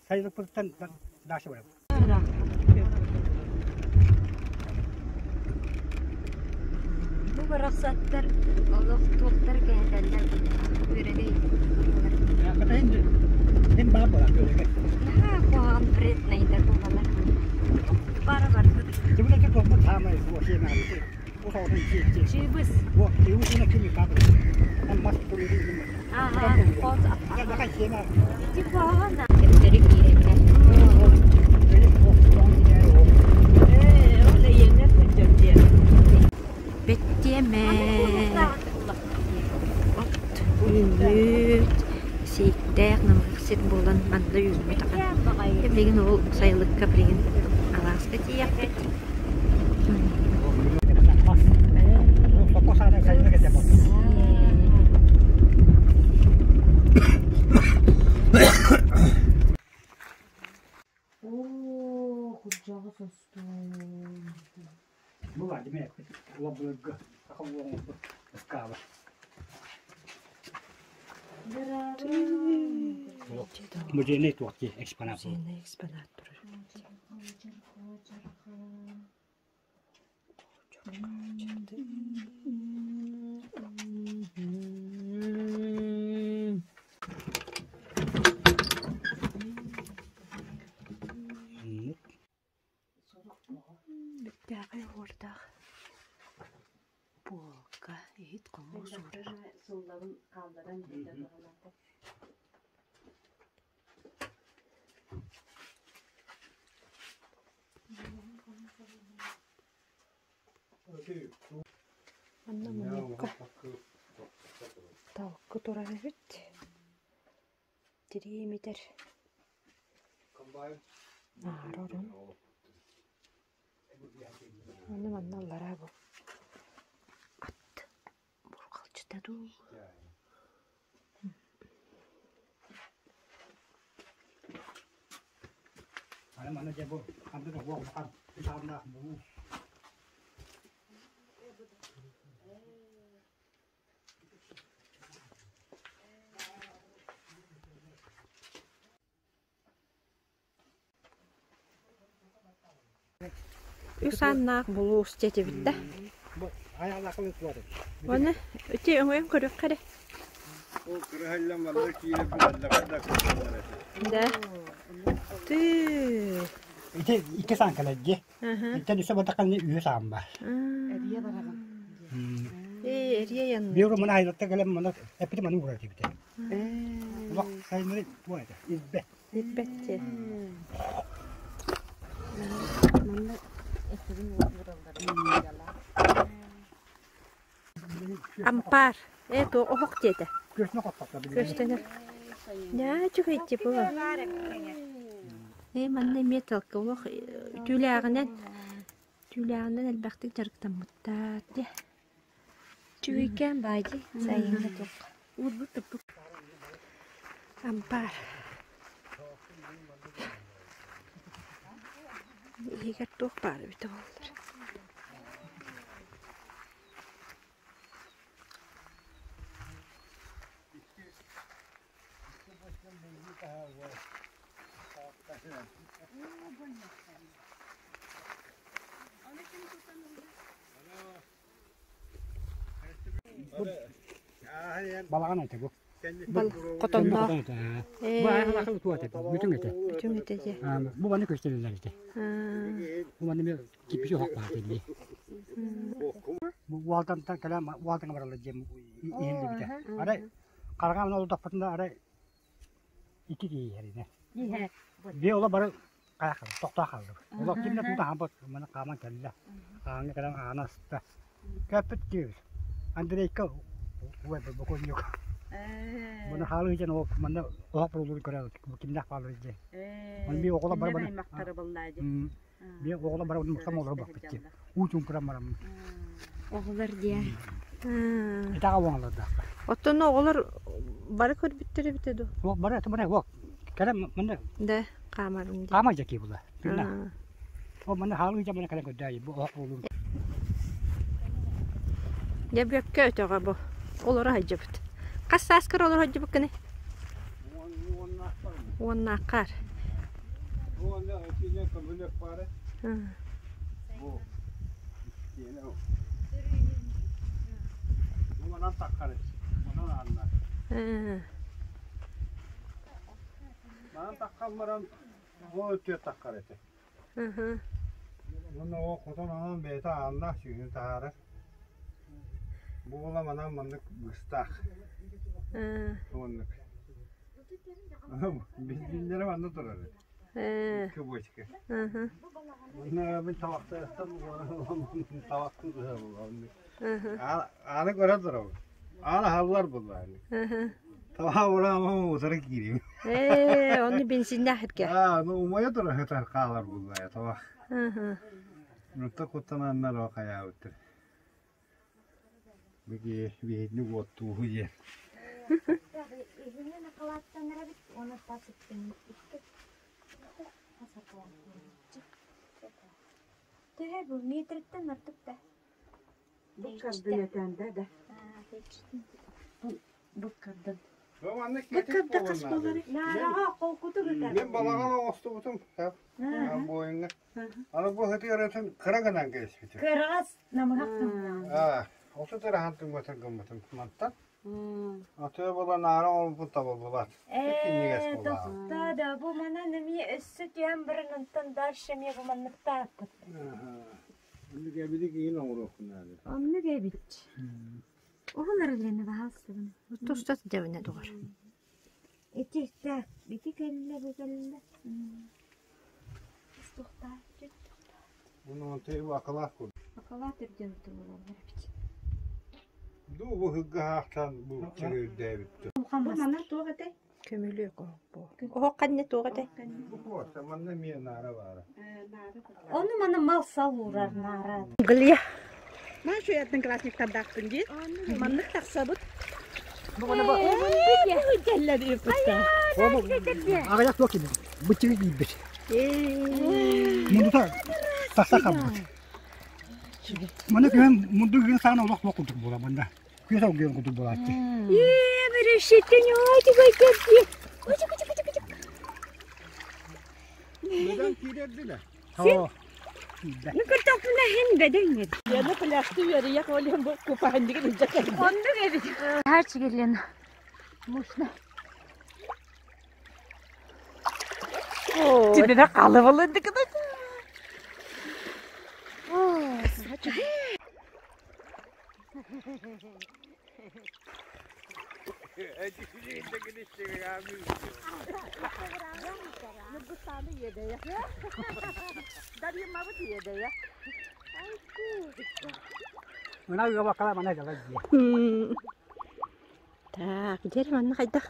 сайылыкпыттан даша барабыт. Бу барахсаттар олох туохтар кэһэтэллэр үөрэгэй. Ин баар буолар үөрэгэй. Наһаа куһаҕан вреднайдар буолалар. Бара барбыт. Тибилэки туохпут хаамай уосиэмэҕэ усоҕутун чиэччи. Чыыбыс. Буо, чыыбыс уна кими каабыр. Ан мас туруйу Аха, хос. Лакай сиэмэ. Ити куһаҕан да. Төттөрү киирэллэр. Ээ, ол эйиэнэ сылдьар диэн. Бэттиэмэ. От үүммүт, сииктээх намыһах сир буолан манна үүммүт ахан. Билигин ол сайылыкка билигин алааска тиийэхпит. Оо, курдьаҕас остуол. Бу Владимир эппит ула былыргы саха уоҕун ыскааба. Музейный туох дии экспонат. Музейный экспонат турар. Бүттээҕэй оһуордаах буолка иһит хомуос уурар. Сылларын хаалларан биэрдэ баҕалаата. Манна муннукка талкы турар эбит. Тирии имитэр Наара орон. Уонна манна аллараа бу ат бурҕалдьыта дуу. Аны манна дьэ бу ханнык уох улахан саамнаах булуус. Үс ааннаах булуус диэтибит да. Уонна ити өҥөйөн көрүөххэ эрэ. Да. Тыы. Ити икки саан кэлэр дии. Итен үсэ бардаххына үһүс аан баар. Эрийэ бараҕын. Ээ, эрийэ янна. Биир мана айылатта кэлэн мана эппити маны уурар дибите. Улах сайыннары туох этэ? Ирбэт. Ирбэт дии. Манна эсэрин уураллар. Ампаар. Ээ, туох оһох диэтэ. Күөстэнэ хоппокко билигин. Күөстэнэ. Наа үчүгэй типа. Ээ, манна эмиэ талкылох түүлээҕинэн түүлээҕинэн элбэхтик дьарыктаммыттар дии. Үчүгэйкээн баай дии сайыҥҥы туох. Уурбут туппут. Ампаар. Иһигэр туох баар эбитэ буоллар. Балаҕан этэ бу. Хотонноох. Бу айылаахы туот этэ, бүтүн этэ. Бүтүн этэ дьэ. Бу маны көстөллөр этэ. Бу маны мен киппичи оһох баар дии. Бу уалтан кэлэн уалтан баралар диэн иһиллибитэ. Арай хараҕа олордохпутуна арай. Икки киһи иһэринэ. Биэ ола бары тохтоо хааллыбыт. Олох ким да тута хаампат, маны хааман кэллэ. Ааҥҥа кэлэн аана аста. Кэппит киһибит. Андрейка убай бокуонньук. Маны хаалыы дьэн ол манна оһох буолуун көрө кимнээх бааллар дьэ. Маны би оҕолор бары бары би оҕолор бары мустан олору баппыт дьэ. Уу чуҥкуран бараммыт. Оҕолор диэ. Итаҕа оҥолордоохтор. Оттон оҕолор бары көрбүттэр эбитэ дуо? Уох бары бары уох кэлэн манна Да, хаамарым дии. хаамар дьэки була. Түнна. Ол манна хаалыы дьэ мана кэлэн көрдөөйү бу оһох буолуун. Дьэ бүөккэ өтөҕө бу. Олоро сылдьыбыт. Хас сааскар олоро сылдьыбыккыный? Уоннааххар. Уонна итинэ көмүлүөк баара. Бу истиэнэ ол. Бу манан таххар манан аанна. Манан таххан баран ол өттүгэр таххар этэ. Уонна ол хотон онон бэйэтэ ааннаах сүүһүн таһаарар. Бу уола манан маннык быстаах. Оннук. Бензиннэрэ манна турар. Икки бочка. Манна мин табахтарыттан табахтын туһа Ааны көрө турабын. Аан аһаллар буллааны. Табаа ураамам утары киирим. Ээ, ону бензиннээх эргэ. Аа, ну умайа турар хытар хаалар буллаайа табах. Нутта куттананнар о хайаабыттар. Бики биһитини уоттууһу диэн. Иһинен акылааттанар эбит, уонна тас иттэн Төһө бу метриттэн артык да? Бу кардын этэн да да. Бу кардын. Бу маннык Бу карда хас буолары? Наараҕа холкутук ытар. Мен балаҕан оҥостубутум буойуҥҥа. Аны бу хытыаратын кыра гынан кэспитим. Кыраҕас намыһах Аа, отут ырахан тыҥматын гыммытым мантан. Атыа була наара оҥорбут табыллыбат. Кинигэс Ээ, буоллаҕа. тохтоо да, бу манан эмиэ өссө түһэн баран онтон дальше эмиэ бу манныктаахпыт. Оннук эбили киин оҥоруоххун наада. Оннук эбит. Уһун арылыны баһаалыстыбын. Туста дьэбинэ дугар. Ити так, ити кэллэ, бу кэллэ. Тохтаа, Уну онтуй акылаах кур. Акылаат үрдүн тулулаллар эбит. Ду бу хыггаһаахтан бу чигирдээбиттэр. Бу манна туох этэй? Көмүлүөк оһох бу. Оһох ханна туох этэй? Бу куоса манна эмиэ наара баара. Ону маны мал-сал уурар наара. Глия. Маша одноклассниктардаахпын дии. Маннык тахсабыт. Аҕыйах туох киирбит, быччыгы киирбит. Мундута тахса хаалбыт. Маны күһүн мунду күһүн саҕана олох суох курдук буола манна. Күөс алгыан курдук буолааччы. Ээ, берешеттен ой кэрди. Учук учук учук учук. Быдан киирэрдилэр. Оо. Киирдэ. Ну кыртаппына хин бэдэҥ Яна пляжты үөрүйэх олем бу купальнигын илдьэ кэлдим. Оннук эбит. Хачигилен. Мощно. Тибине халыбылын дыкыды. Мына ыабаккала мана дьала дии. Так, дьэр манна хайдах?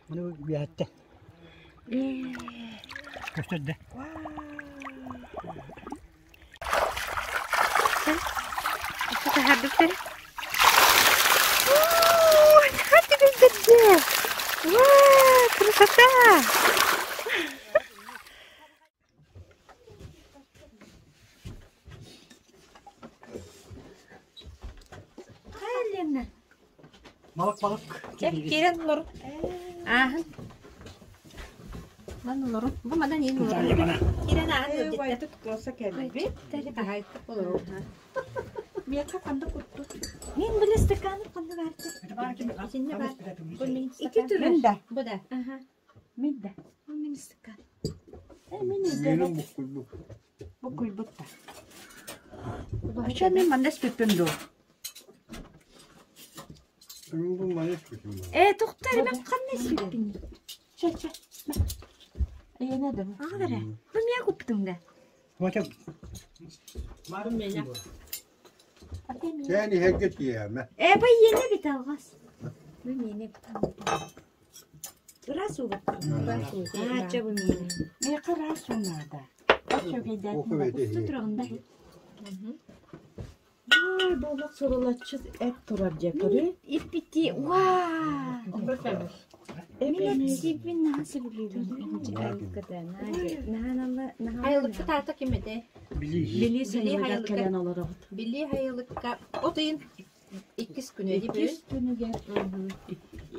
Маны үөһэттэ. Көстөрдө. Таһардыктар. Вау, красота! Лена. Балык балык. Чэ, киирэн олорун. Ааһын. Ман олорун. Бу манан иин олорун. Киирэн ааһын ыалдьыттар. Вайтык туоса кэлбит. Таһайты олору. Миэхэ ханна кутту? Мин били стаканым ханна баарты? Итиннэ бар. Бу мин Ити стакан. турар. Да. Бу да. Аха. Мин да. Бу мин стакан. Менин буккуйбут. Буккуйбут да. Ача мен манна испиппин дуу? Мен бу манна испитим. Ээ, тухтар мен ханна испиппин? Чэ, чэ. Эйиэнэ да бу. Аҕа эрэ. Бу миэ куппутуҥ да. Бу миэнэ. Чээн иһэргэ тиийэмэ. Э, бу иэнэ бит алҕас. Бу миэнэ бит. Ыраас уу Аа, чэ бу миэнэ. Миэхэ ыраас уу наада. Усту тураҕын да. Ой, бу олох сурулаччы эт турар дьэ көрү. Иппити, ваа! Мин эт сииппин наһаа сөбүлүүбүн. Айылыкка таата ким этэ? Билии сайылыгар кэлэн олоробут. Билии айылыкка от ыйын иккис күнэ Иккис күнүгэр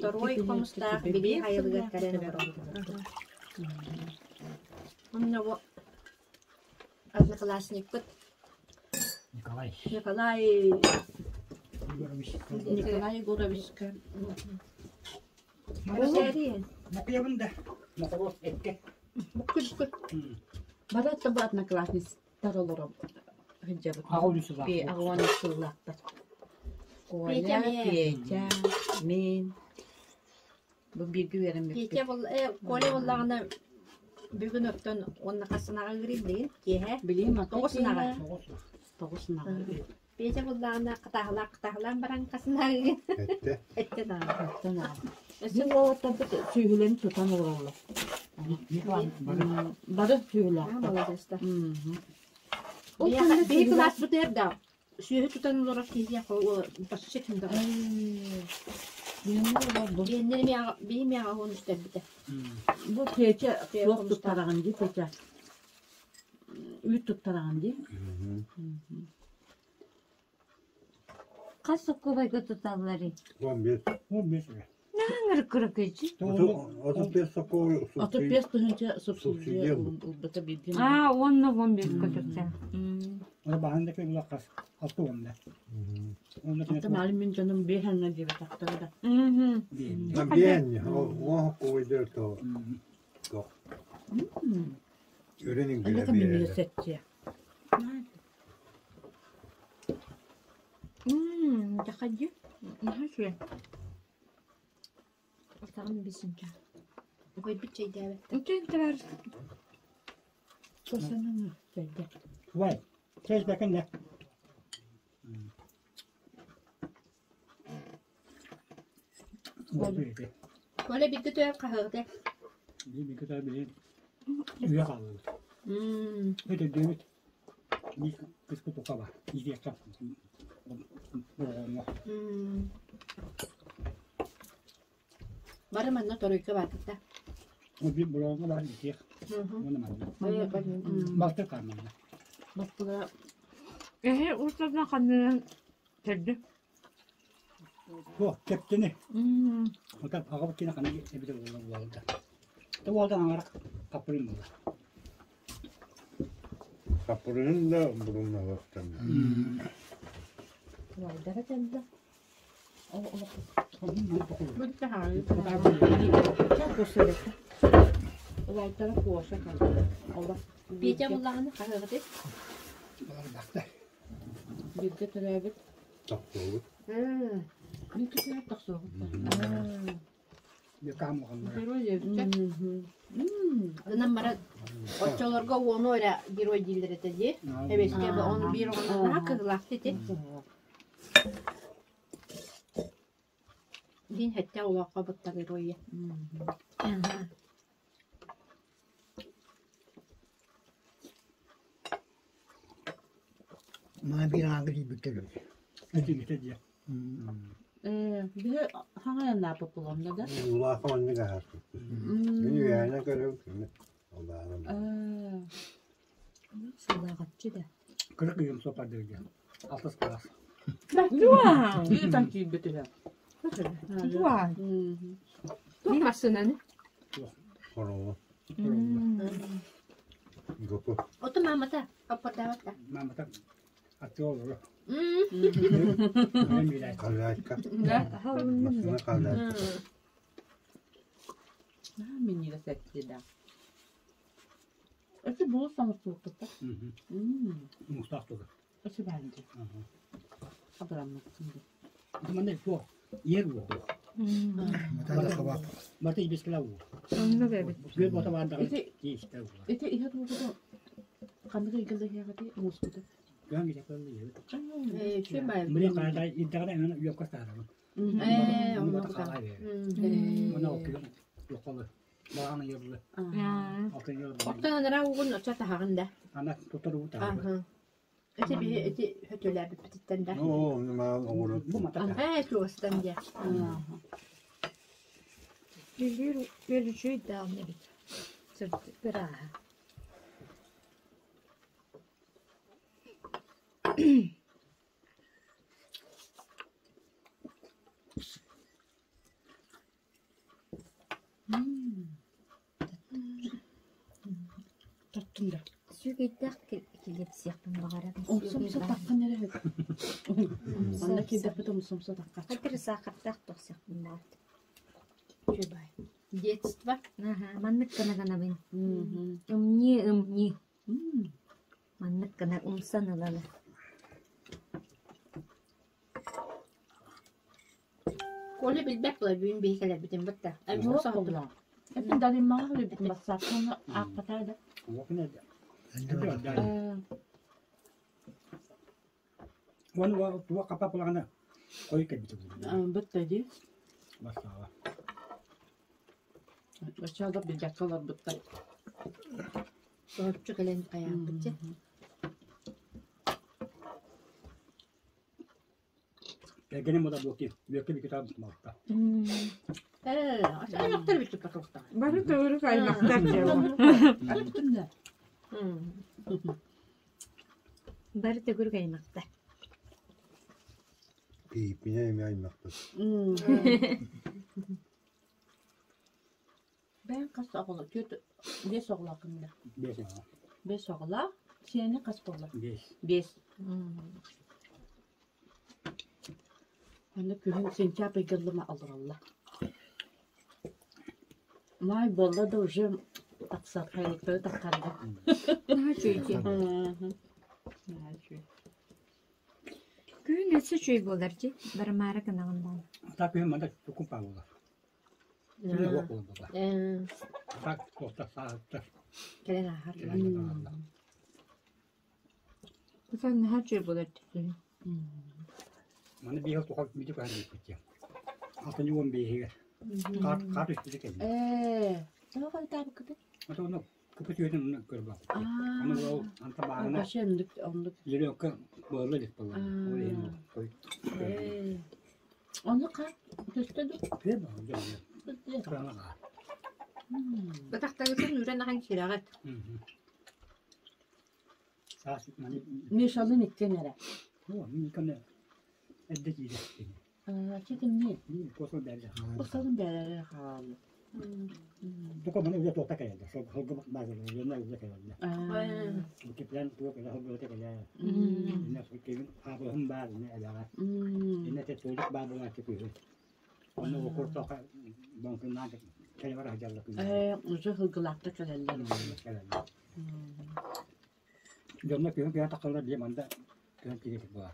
Торуой хомустаах билии айылыгар кэлэн олоробут. Онно бу одноклассникпыт Николай. Николай Егорович. Николай Егоровичка Мокуйабын да. Мокоруос экке. Бары бу одноклассниктар олоробут. Сылдьабыт. Аҕа сыллаах. Аҕа сыллаахтар. Коля, Петя, мин. Бу бииргэ үөрэммиппит. Петя Коля буоллаҕына бүгүн оттон уонна хас сынаҕа ыырый билигин киэһэ? Билигин Тоҕус сынаҕа. Тоҕус сынаҕа. Петя буоллаҕына хатааһылаах хатааһылаан баран хас сынаҕа ыырый? Эттэ. Эттэ даҕаны. Эттэ даҕаны. Өссө уолаттарбыт сүүһүлэрин тутан олороллор. Бары сүүһүлээхтэр. Маладьыастар. Биһи кылааспытыгар да сүөһү тутан олорор киһиэхэ почти ким да Биһиннэр биһи миэҕэ уһун үстэрбитэ. Бу Петя суох туттараҕын дии Петя. Үүт туттараҕын дии. Хас сокуобайга туталларый? 15. 15 Наһаа кыракыйчы. 35 сокуобай 35 тыһыынча субсидия ылбыта биирдин. Аа, уонна 15 көтөрсө. Аны баһын да кыылла хас алты уонда. Ата мали мин дьонум биэһэннэ диэбэтэхтэрэ да. Биэһэннэ, уон сокуобайдар то. Өрен иҥгилэ Это мине сетче. Мм, заходи. Наһаа үчүгэй. Атаҕын бисинча. Угайбыт чэйдээбэт. Үчүгэй табаар. Косананы чэйдэ. Вай, чэй бэкэнне. Коля бииргэ түһэр хаһыаты. Бииргэ түһэр билигин үйэ хааллыбыт. Өтөрдөөбүт. Кыска туха бар. Иитиэххэ бороҕоҥҥо. Бары манна торуйка баатыта. Биир бороҕоҥҥо бар иитиэх. Уонна манна. Балтыр хаамманна. Балтыла Эһи устатына ханнынан төрдү. Суох, кэптини. Ота аҕабыт кини ханна эбитэ буолла буолда. Та уолдан аҥара хаппырын буолла. Хаппырын да буруннаһыахтан. Уолдара кэллэ. Улайтара куоса кэллэ. Петя буллаҕына хаһыаҕытый? Балардахта. Бииргэ төрөөбүт. Тохтуубут. Бииргэ төрөөбүт тохсуобут. Гынан баран оччолорго уону эрэ герой дииллэр этэ дии. Эбэскэ ону биир оҕону наһаа кыһылаахты ити. Дин хэттэ олоххо бутта геройя. Маа биир ааҥҥа тиийбиттэр эбит. Этигитэ дьэ. Биһи хаҥайаннааппыт булуомна да. Улахан оннук аһарбыт. Мин үөһэнэн көрөбүн кими. Олааҕын. Сылааҕаччы да. Кыра кыйым сопардыр диэн. Алтыс класс. Ыытан киирбит үһү. Туа. Туох массыынаны? Хороҕо. Гопу. Ото маамата аппардаабат да. Маамата аттыга олорор. Халяйка. Массыына халяйка. Минньигэс эттии да. Эти булус оҥостубуппут да. Муустаах туга. Эти баанды. Абыраммыттын ди. Манна суох. Иэр буолуох. Мытаада хабаап. Барыта ибискэлэ уу. Оннук эбит. Күөл бото баардаҕына Ити- тиистэ уулар. Ити иһэр уутун ханнык ыйгылыһыаҕыт муускуту? Күөн кичэ кыллыйыбыт. Ээ, үчүгэй баайы. Милин хаата ирдэҕинэ аны үөккэ саарабын. Ээ, Ону онно бата кутаҕын. хаалай бэйэ. Мана ол күөн туоххалы. Балаҕан ыйырлы. Алтын ыйырлы. Оттон анараа уугун оччо таһаҕын да. Ана тутар уу таһабыт. Аха. Ити биһи ити хөтөлөөбүппүтүттэн да. Оо, маал оҥорор. Бу мата Ээ, туостан диэ. Үлүр үөл үчүгэй даҕаны эбит. Сырдык ырааһа. Тоттун да. Сүөгэйдээх килиэпсиэхпин баҕарабын. Умсумса таххан эрэ үһү. Манна киирдэхпит умсумса таххач. Хатыр саахардаах тохсиахпын баҕарбытым. Үчүгэй баайы. Детство. Аха, маннык гына гынабын. Ымньыы ымньыы. Маннык гына умсан ылалы. Коля билбэт була бүгүн биһи кэлэрбитин бытта. Суох буолла. Эппин дарыймаҕа үлэбитин бассааппын аахпатаа да. Уон туох хапа булаҕына хой кэлбит Бытта дии. Бассааба. Бачча билбэккэ олорбуттар. Соһуччу кэлэн хайааппыт дьэ. Кэргэним була буолки, үөккэ бүкүтэ малта. Ээ, аймактар бүттүк патылыктаҕа. Бары төгүрүк аймактар дьэ. Бары төгүрүк аймактар. Пииппинэ эмиэ аймахпыт. Бэйэҥ хас оҕоло түөрт биэс оҕолооххун да? Биэс оҕо. Биэс оҕолоох. Сиэни хас буолла? Биэс. Биэс. Аны күһүн сентябрь ыйга олороллор. Маай буолла да уже тахсар хайыктары таххарда. Наһаа үчүгэй. Наһаа үчүгэй. Күһүн өссө үчүгэй буолар дии. Барымаары гынаҕын буолла. Так күһүн манда тукум паа буолар. Күнэ уох буолар буолла. Так туохта сааһыттар. Кэлэн ааһар. Кусан наһаа үчүгэй буолар дии күһүн. Маны биир туха мити көһөн диэппит диэн. Алтынньы уон биэһигэр. Хаат хаат үстүтэ кэллэ. Ээ, тоҕо хойутаабыккытый? Ото ону кыпы түөтүн онно көрбөт. Аны ол анта бааһына Вообще оннук оннук. Лерекка буолла илик буолла. Ол иһин ол хойут. Ээ. Ону хаат көстө дуу? Тыа баҕа дьон. Кыраҥа баар. Батахтагытын үрэн ахан кирэҕит. Саас маны Мишалын иккиэн эрэ. Оо, мин көнө эрдэ киирэ. Читимни. Косол бэллэ. Косолун бэллэ хаалла. Тука маны уже туохта кэлэллэр. Сылгы баазалар уонна уже кэлэллэр. Киплен туох элэ сылгыта кэлээ. Инне кевин хаабыһым баар инне элэҕэ. Инне те туолук баар буолааччы күһү. Онно окуртоха бонкуннаан кэлэ бара сылдьаллар күннэр. Ээ, уже сылгылаахта кэлэллэр. Кэлэллэр. Дьонно күһүн күһэ тахсаллар дии манда күһүн киирик буолар.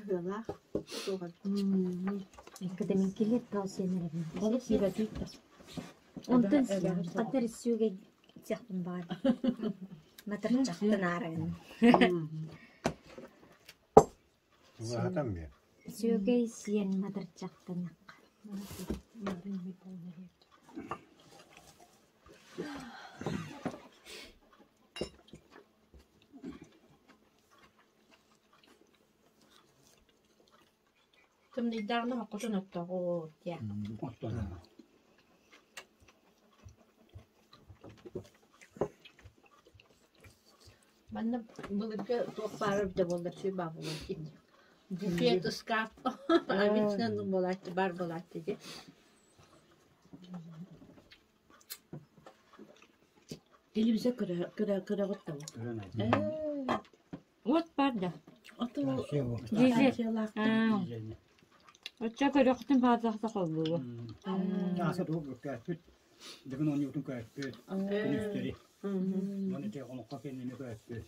Ыалаах суоҕа. Когда мин килиэп тал сиэнэребин. Олус сибэтииттэр. Онтон хатар сүөгэй сиэхпин баҕар. Матырчахтан аарагын. Улаатан биэр. Сүөгэй сиэн матырчахтанахха. Тымныйдааҕына хоккутун оттоҕут диэ. Оттон. Манна былыргы туох баара эбитэ буоллар сүр баар буолуо дии. Буфет, ыскаап, обычно буолааччы баар буолааччы дии. Телевизор көрө көрө көрөҕүт да Көрөн Ээ, Вот баар да. ото Дизель. станциялаахтар. Оччо көрөхтүн баардахта холбугу. Тааса тугу көппүт, дыгын оонньуутун көппүт, күнүстэри. Уонна те олоххо кэннини көппүт.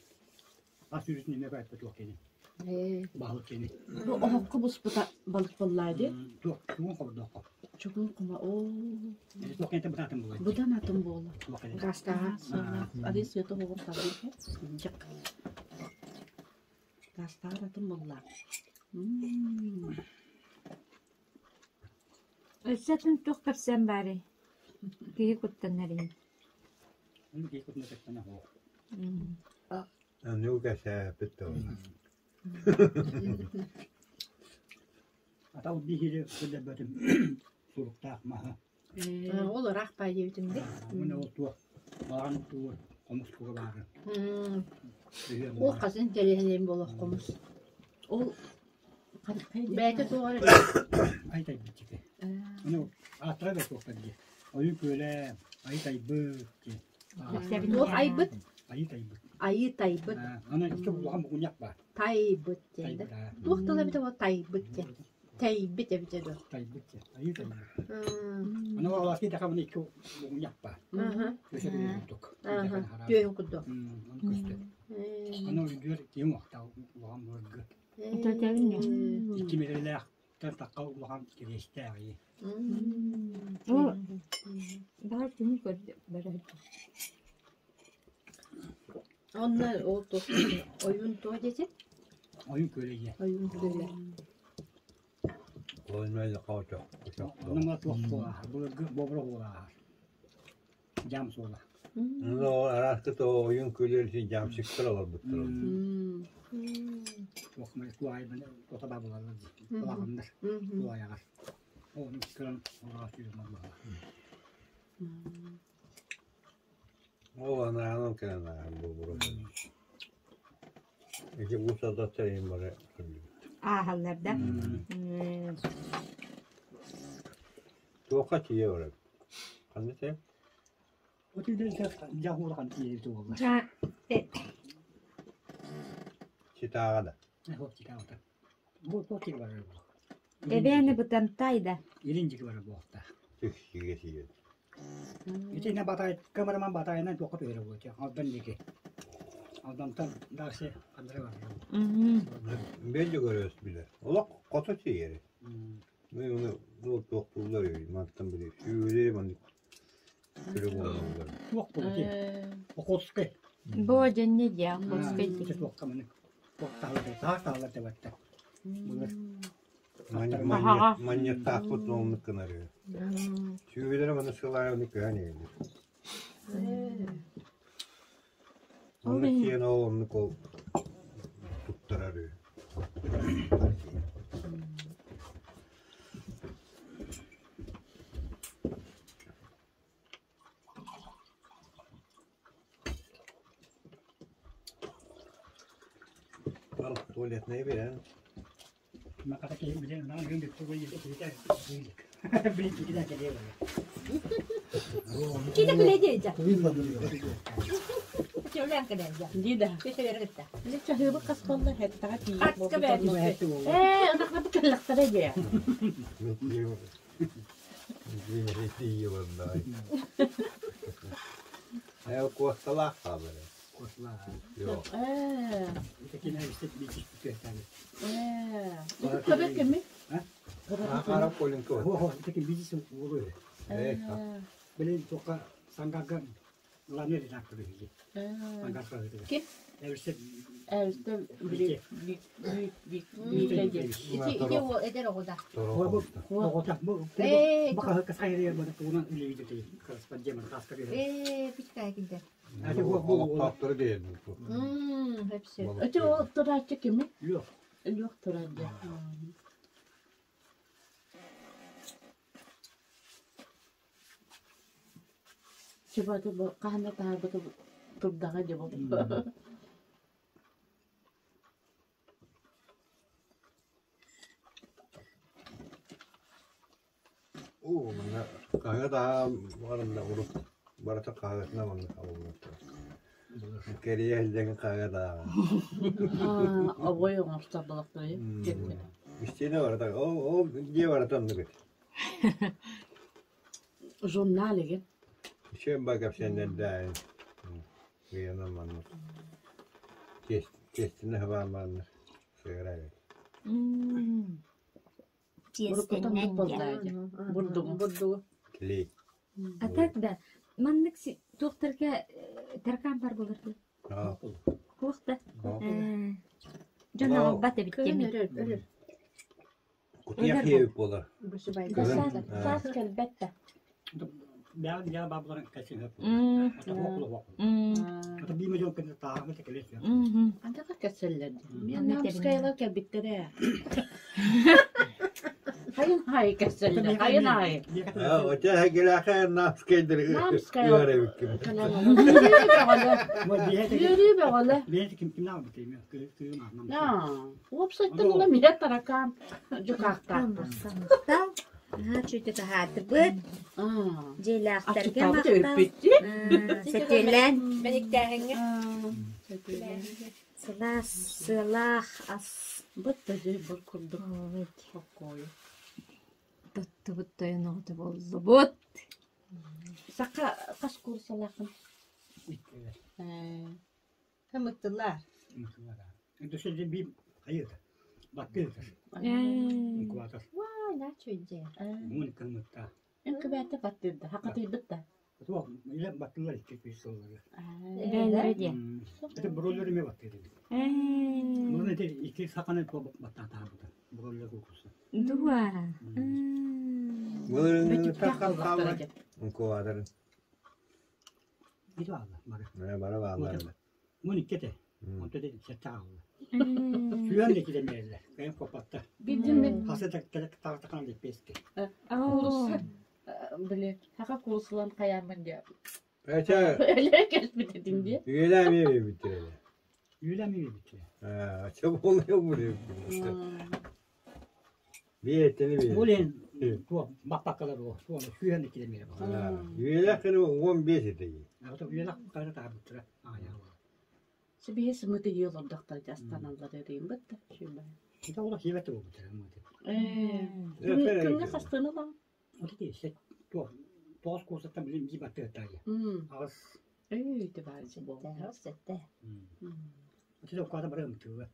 Ас үрүтүн эмиэ көппүт туох кини. Баһылык кини. Бу оһоххо буспута балык буоллаа дии. Туох чугун хобордооххо. Чугун кума оо. Туох кэнтэ бытаатын буолар. Быдан атын буолар. Гастааҕа. Арыы сыата оһоҕун табыы. Дьак. Гастааҕар атын буолла. Өссө атын туох кэпсээн баарый? Киһи куттанар иһин. Киһи куттанар кэпсээнэ суох. Аныгы кэсээппит да Атал биһири көрдөрбөтүм суруктаах маһа. Ол ыраах баа диэбитим дии. Мин ол туох балаҕан тугу хомус туга баара. Ол хас интэриэһинэй буолуох хомус. Ол Бэйэтэ туох эрэ Ай тайбыт Ону ааттара да суохтар дии. Ойуу күөлэ, ай тайбыт дии. Туох айбыт? Айыы тайбыт. Айыы тайбыт. Аны икки улахан бугунньах баар. Тайбыт диэн да. Туох тыл эбитэ ол тайбыт диэн. Тэйбит эбитэ дуо? Тайбыт диэн. Айыы тайбыт. Аны оласки дахабын икки бугунньах баар. Өсө курдук. Түөһүн курдук. Аны көстөр. Аны үйдүөр киһи уохта улахан былыргы. Икки миэрэлээх тахха улахан кириэстээх ийи. Баар түмүк көрдө барар. Онно ол туох ойуун туо диэтин? Ойуун күөлэ ийэ. Ойуун күөлэ. Ойуун хаочо. Онно туох суолааһар, былыргы бобро суолааһар. Дьаам суола. Ну, араскы ойуун күөлэр дьаамсыктар олорбуттар. Туох туайбын тота баа булаллар дии. Улаханнар туайаҕар. Ону көрөн олороо сүүрмэ буолла. Ол анаанан кэлэн ааһан буолбура. Ити бу садаттар иһин бары көрдүбүт. Ааһаллар да. Туохха тиийэ барар? Ханна тиийэ? Дьаһуулахан тиийэ буолла. Читааҕа да. Читааҕа. Бу туох тиийэ барар буол. Эбээни бытантай да. Илин дьики барар буолуохтаах. Түксүгэ тиийэ. Итиннэ Батай камераман Батайынан туохха түһэрэ буолуо Алдан диэки. Алдантан дальше ханна барар. Бэлдьи көрөс билэр. Олох хото тиийэр. Мен ону туохтууллар мантан били сүүрээ маннык көрө буолаллар. Туох буолуо Охотскай. Бо дьэнне дьэ Охотскай. Туохха маны туох таһалар таах таһалар дебатта. Булар. Манньыттаахпыт оннук гынар. Сүүрэлэр маны сылаайаны көһөн иһэллэр. Оннук киэн ол оннук ол туттарар үһү. Ал туалетнай берен. Маката киһи билен наан гын бүттү бу киһитэ билин киһитэ кэлиэ буолла. Киһитэ күлэ диэйдэ. Чөлөөн кэлэн дьэ. Дии да. Көтөөрө кытта. Или чаһыыбы хас буолла хэттаҕа тиийэ Хаска бээтэ. Ээ, ынахлапы кэллэхтэрэ дии. Ээ, куосталаах хаалар. Куосталаах. Yok. Ээ. Итекин эбистет биичис бүтүөхтээбит. Ээ. Көбө кими? Хара колинко. Хо, итекин биичис уолу. Ээ. Билин тоққа саңгарга главный редактор үһү. Сангар Ким? Эбистет Эбистет били би би би Ити ити ол эдэр оҕо да. Ээ, Ээ, пичкай килдер. Олохтоохтору диэн. Хепсе. Ити ол турааччы кими? Лүөх турар дии. Чубаты бу хаһан да таһаарбыты турдаҕа дии бу. Оо, манна хаһыат аһаан баранна урут барыта хаһыатынан манна хабыллыбыттар. Кэрийэ сылдьан хаһыат ааҕан. Обой оҥостор балахтары. Истиэнэ барыта, ол ол дьиэ барыта оннук этэ. Журнал игин. Үчүгэй ба кэпсээннэрдээҕин ыйанан маннык тиэстини хабаан бараннар. Сыгырай. Тиэстэннэн диэн. Бурдугу. Бурдугу. Клей. А так да, маннык туохтарга таркаан бар болар дуу? Туох да? Дьон аҕалбат эбит Кыһын дии. өрөр, өрөр. Кутуйах иэбит буолар. Саас кэлбэт да. Бэҕэ дьаа баабыларын кэсиһэ. Ата биир дьон кэннэ тааҕы тэкэлэс. Антака кэсэллэр. Мен намскайлар кэлбиттэрэ. Хайын хай кэсэллэр. Хайын хай. Отя хэгилэхэ намскайдыр Намскайлар. Үөрүү бөҕөлө. Бэйэтэ ким кимнээх битэ кыым Уопсайтан ыла мире таракаан дьукаахтаахпын. Махтал. Наһаа үчүгэй таһаардыбыт. Дьиэлээхтэргэ махтал. Сэтиэлээн. Мэниктээһиҥҥэ. Сылаас, сыалаах ас. Быт да дьэ быр курдук. Хоккойу. Тоттубут тойон оҕото буоллубут. Саха хас курсалаахын? Хымыттылар. Вай, Инкубатор баттыырда, хакатыйбыт да. Бээлэрэ диэ. Дуа. Бара бааллар. Мун икките. Онто де сэтте аалла. Сүйэн де килен берилер. Кайын копатта. Бидин Хасы тактакан деп беске. Били, хака куусулан хаямын диye. Эче Öyle kesbit edin diye. üyelemiyor bitireli. Үйләми битте. Ha, çabuk oluyor buraya. Bir etini bir. Олен туа бакпаккалар о. Туа сүйэн де килен берилер. Üyelek 15 etegi. Ата үйелак кара табыттыра. Ая. Сибиһи сымыты йылырдактар жастаналлар эрейин бытта. Шүмбай. Это ола хибете болбут. Күнгө хастыны лам. Ота ки сет туа тоос курсаттан билим ги батты тая. Агас. Эй, те бар бол. Сетте. Ота да када барым тыга.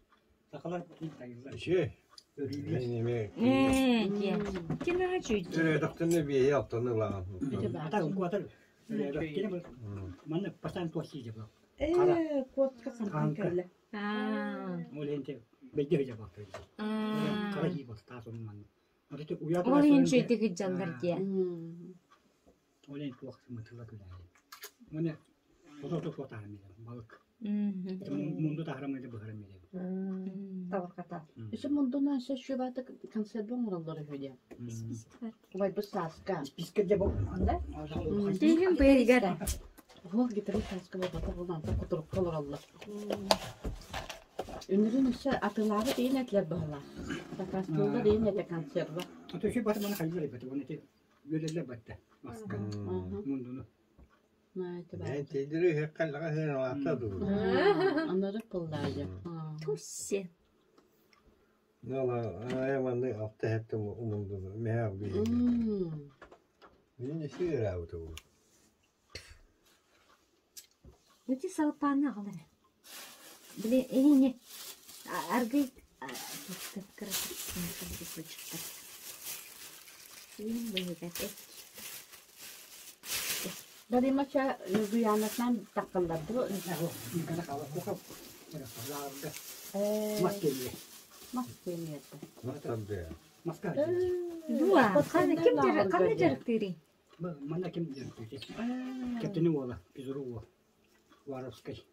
Сакалар тайылар. Şey. Ээ, диэ. Кинаха чүйдү. Öyle bir yaptığını lan. Ата куатар. Кене манна пасан туа сиже ба. Э, котка сампан кэллэ. Аа. Моленте бейде жа бакты. Кара хи бас таа манна. Ота уя Ол иһин чүйдү дьаллар диэ. Олен туа сымытыла күлә. Моне ото туа таа миле балык. Мунду тахрамы быхара миле. Табырката. Үсі мұндына ше шөбаты концерт боңыралары хөде. Ой, бұл саска. Списке де бу. Анда? Тиһин быйыгар. Ол гитары саска болбата болан құтырып қалыр алла. Үнірін үсі атылары дейін әтлер бағала. Такастылда дейін әті консерва. Ото ши бат мана хайзар бат. Оны те йөлелер батта. Маска. Мундуну. Ben tediri hekkallaga hın alakta durur. Анары пыллайды. Тусси. Ne la ayağımda altta heptim umundunu. Meğer bir. Benim de şey rahatı bu. Ити салпааны аҕалар. Били эһине аргый Даримача Нургуянатан таққалларды. Маска Маска Маска. Дуа, қаны ким қандай жарықтыры? Манна ким Кептени ола, пизуру ола. Варовской.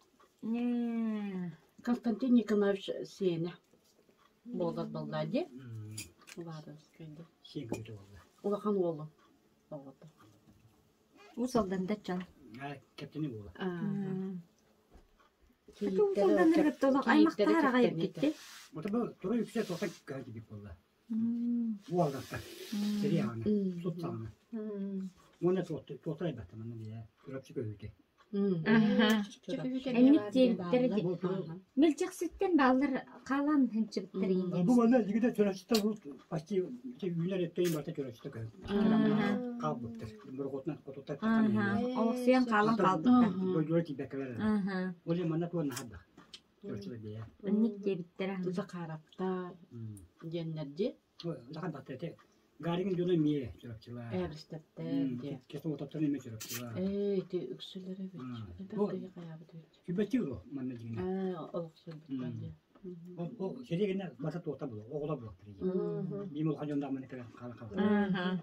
Константин Николаевич сені. Болар баллади. Варовской. Сен көтө ола. Улахан олы. Оғыты. Усалдан да чан. Кептени ола. Усалдан ыргыттолок аймактар агайып кетти. Ота бу тура yüksek тоса кайды бит болла. Уалдаста. Серияны, сутсаны. Моны тотты, тотай батты мына дия. Турапчы көйүтэ. Эмник диэбиттэр Мэлдьэхситтэн баалар хаалаан хынчыбыттар ииннэр. Бу манна дигидэ чөрөчтө бу почти үүнэр эттейин барта чөрөчтө көй. Калбыттыр. Бурготнан кототтар. Олохсуйан хаалан хаалбыттар. Дойдура тибекелер. Оле манна туа нахадда. Оннук диэбиттэрэ. Захаровтар диэннэр дии. Улахан баттата Гарин дьоно эмиэ чурапчылар. Ээбистэптэр диэ. Кесо отоптон эмиэ чурапчылар. Ээ, ити үксүлэрэ эбит. Элбэх киһи хайаабыт эбит. Сүбэти ол манна дьиҥэ. Ээ, олохсуйбуттар дии. Ол сиригинэ бата туота булу, оҕолор булуохтар дии. Биим улахан дьон дааманы кэлэн хаала хаала.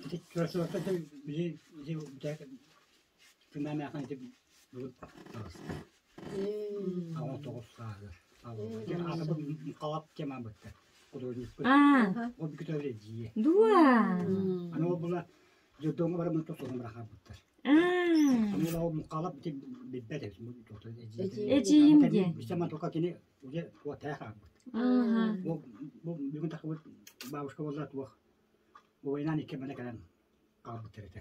Ити чурапчылартан били ити Кымаамахан ити бүгүн таҕыста. 69 сааһыгар. Халап тема бытта. Художникпыт. Ол бүтүтэ дьиэ. Дуа. Аны ол була дьоҥҥо барамын тосоһун бырахарбыттар. Аны ол мукалап ити билбэт эбит. Эдьиийим диэн. Бисема тока кини уже туотаа хаалбыт. Бу бүгүн тахыбыт бабушка буолла туох. Убайынан икки мана кэлэн хаалбыттар этэ.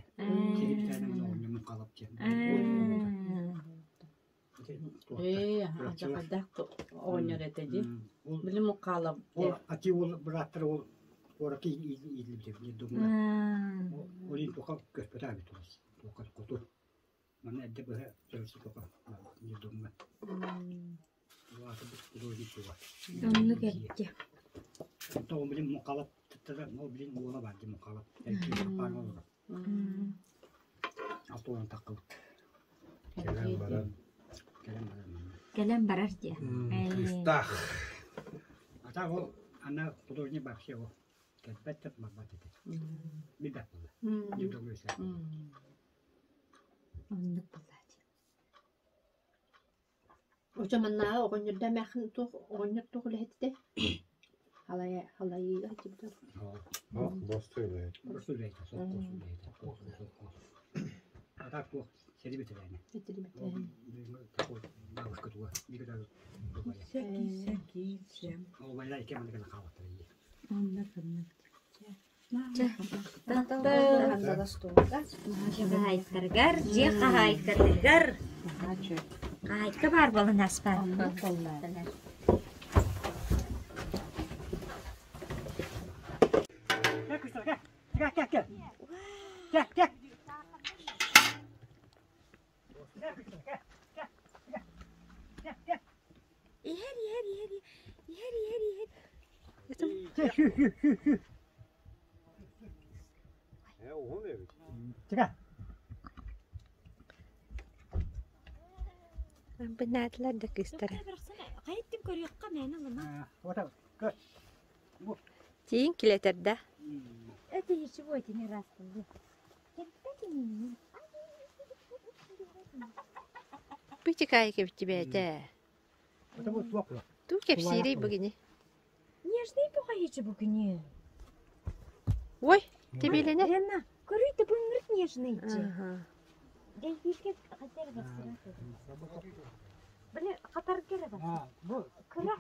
Сири бүтээнэ оҕонньоммун халап диэн. Ээ, хайдах оҕонньор этэ дии. Били мукаалап Ол ати уол бырааттара ол куоракка иитиллибитэ детдомҥа. Ол иһин туха көспөтө эбит туха хоту. Манна эрдэ быһа чөрөсү туха детдомҥа. Улаатыбыт художник туга. Оннук эбит. Онтон билин мукалап тыттара ол билин уола бар дии мукалап. Паар олорор. Алтуонан таххыбыт. Кэлэн баран. Кэлэн баран манна. Кэлэн барар диэ. Кыыстаах. А так ол ана художник вообще ол кэлбэт да барбат этэ. Билбэт буолла. Детдомҥа үсэ. Оннук буоллаати. Очо маннааҕы оҕонньордо эмээххин туох оҕонньор туох үлэһит этэ? Халайа халайыыга сылдьыбыта. Ох, бостой үлэһит. Просто үлэһит, сопхуос үлэһит, сопхуос. А так туох сэрии бэтэрээнэ. Такой бабушка туга, биир Ол байла икки манна кэлэн хаалбыттар дии. Оннук оннук. Хаһаайкарыгар, дьиэ хаһаайкатыгар. Хаһаайка баар буолан аспаат. Иһэр, иһэр, иһэр, иһэр, иһэр, иһэр. Уһун эбит. Бынаатылар да кыыстара. Хайыттын көрүөххэ мээнэ ылыма. Тиин килэтэр да. Это ничего, это не раз. Бычыкаайык эбит бэйэтэ. Туу кэпсиирий бу кини? Нежный бухайычы бу күнү. Ой, тебилене. Лена, көрүй да бу нежный. Дейбирге хатар басыра. Били хатар кere бас. Кыра.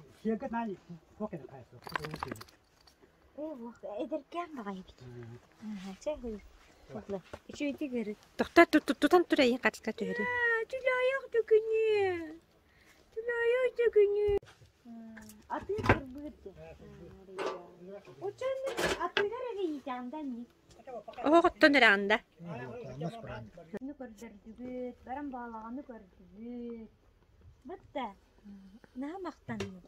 Э, эдеркен багай бит. Аха, чэ хуй. Үчүйді көрүт. Тохта тутан турайын катка түһөрү. Түлайық дүкүнү. Түлайық дүкүнү. Аты кырбыыр де. Очон атыгар эрэ иитэҕиндан ни. Оһоҕоттон эрэҕинда. Ну көрдөрдүгүт, баран баалаҕаны көрдүгүт. Бытта, наһаа махтанным.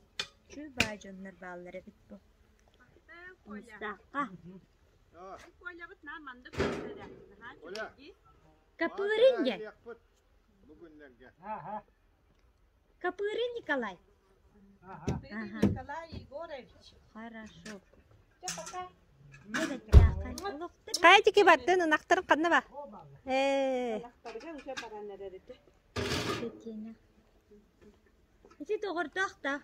Чүү баа дьоннор бааллар эбит бу. Мустаахха. Капырин диэн. Капырин Николай. Николай Егорович. Хорошо. Кайдики бардын ынахтарын ханна ба? Ээ. Ити доҕордоох да.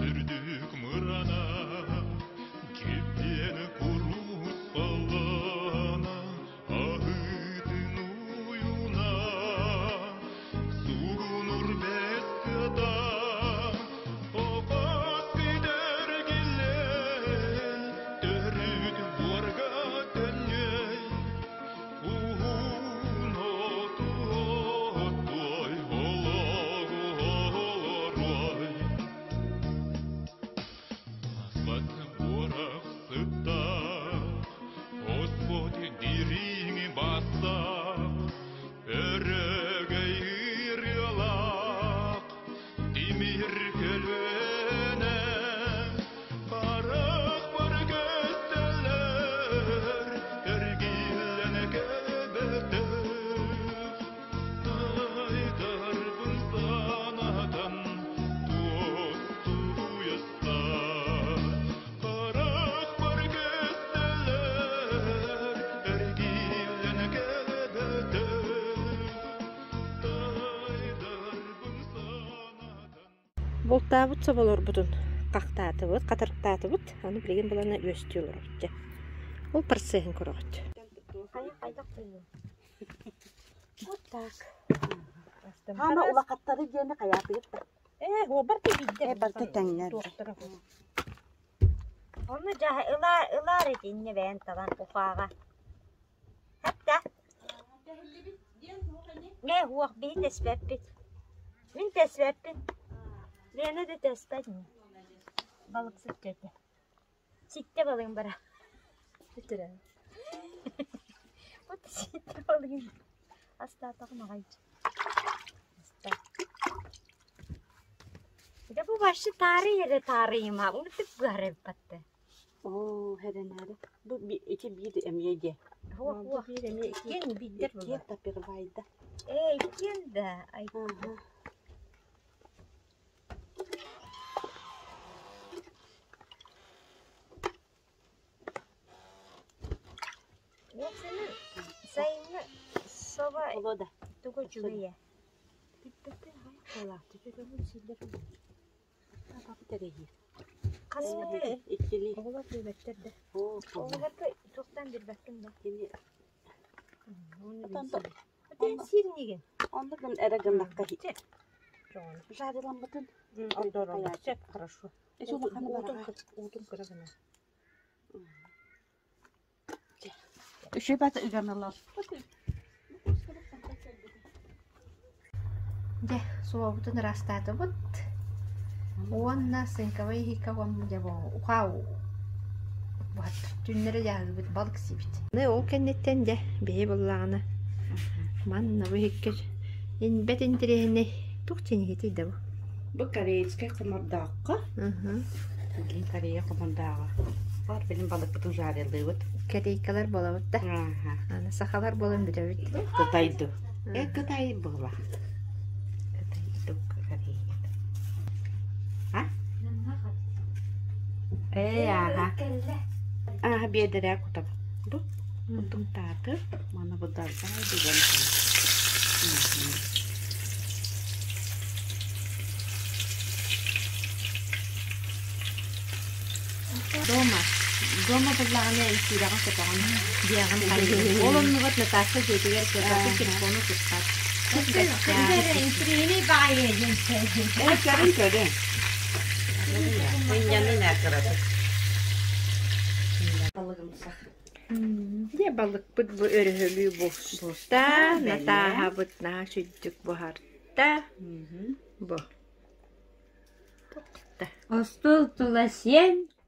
Үрдүк мырана, киппиэн курус халлаана, аһыытын уйуна, сугунур бэс сыта, Бултаабыт соболорбутун хахтаатыбыт, хатырыктаатыбыт. Аны билигин булана үөстүү олоробут дьэ. Ол процеһын көрөҕүт. Вот так. Хаама улахаттары диэни хайаатыгыт да. Ээ, хуобар тибидде. Э, барыта тэҥнэр. Ону дьаһа ылаар ылаар итиннэ бэйэн талан ухааҕа. Хатта. Ээ, уох биһи тэспэппит. Мин тэспэппин. Лена да тэспэт ини. Балыксыт этэ. Ситтэ балыгым бара. Вот ситтэ балыгым. Астаатаҕым аҕай. Дьэ бу вообще таарый эрэ таарыйыма, урдук быһарыппатты. Оо, хэрэнээри. Бу ити биир эмиэ диэ. Уох, уох. Биир эмиэ иккиэн биирдэр Иккиэн тапервайда. Ээ, иккиэн да. Ай. Уопсайынан сайыҥҥы соба Холода. туга үчүгэй ээ. Бүппэттэр аҕай буолаахтар, дьонум сииллэр. Папа тэрэһиир. Хаспыты Иккилии. Оҕолор билбэттэр да. Оо, оҕолорго туохтан билбэппин да. Кини Ону Отен сиир инигин. оннук гын эрэ гыннахха Чоҕун. жариламмытын Ордорон. Сөп, хорошо. Эти улаханы бараҕа. Уутун кыра гына. Үчүгэй бата ыганалар. Дьэ, суобутун ыраастаатыбыт. Уонна сыҥкабай иһиккэ уонна дьэ ухаа түннэрэ дьааһыыбыт балык сиибит. Ол кэнниттэн дьэ биһи буллаҕына манна бу иһиккэ инбэт интэриэһинэй туох чиниһитий да бу? Бу корейскай хомордооххо. Билин Корея хомордооҕо. Бар билин балыкпытын жарилыыбыт. Корейкалар буолабыт да. Аны сахалар буолан бүтэбит. Кытайду. Э, Кытай буола. Кытайду, Корея. А? Э, ага. Ага, биэдэрэ кутабыт. Бу кутум тааты. Маны бударга деген. Дома. Дома буллаҕына эн сүүрэҕин көтөҕүн, диэҕин хайыыр. Ол оннугар Наташа дьиэтигэр кытаты телефону туппат. Интриини баайы диэн Э, көрүн көрүн. Мынньаны нэ кыратык. Балыгымсах. Дьэ балыкпыт бу өрөһөлүү буста, Натааһабыт наһаа сүрдүк буһарта. Бу. Остуол тула сиэн.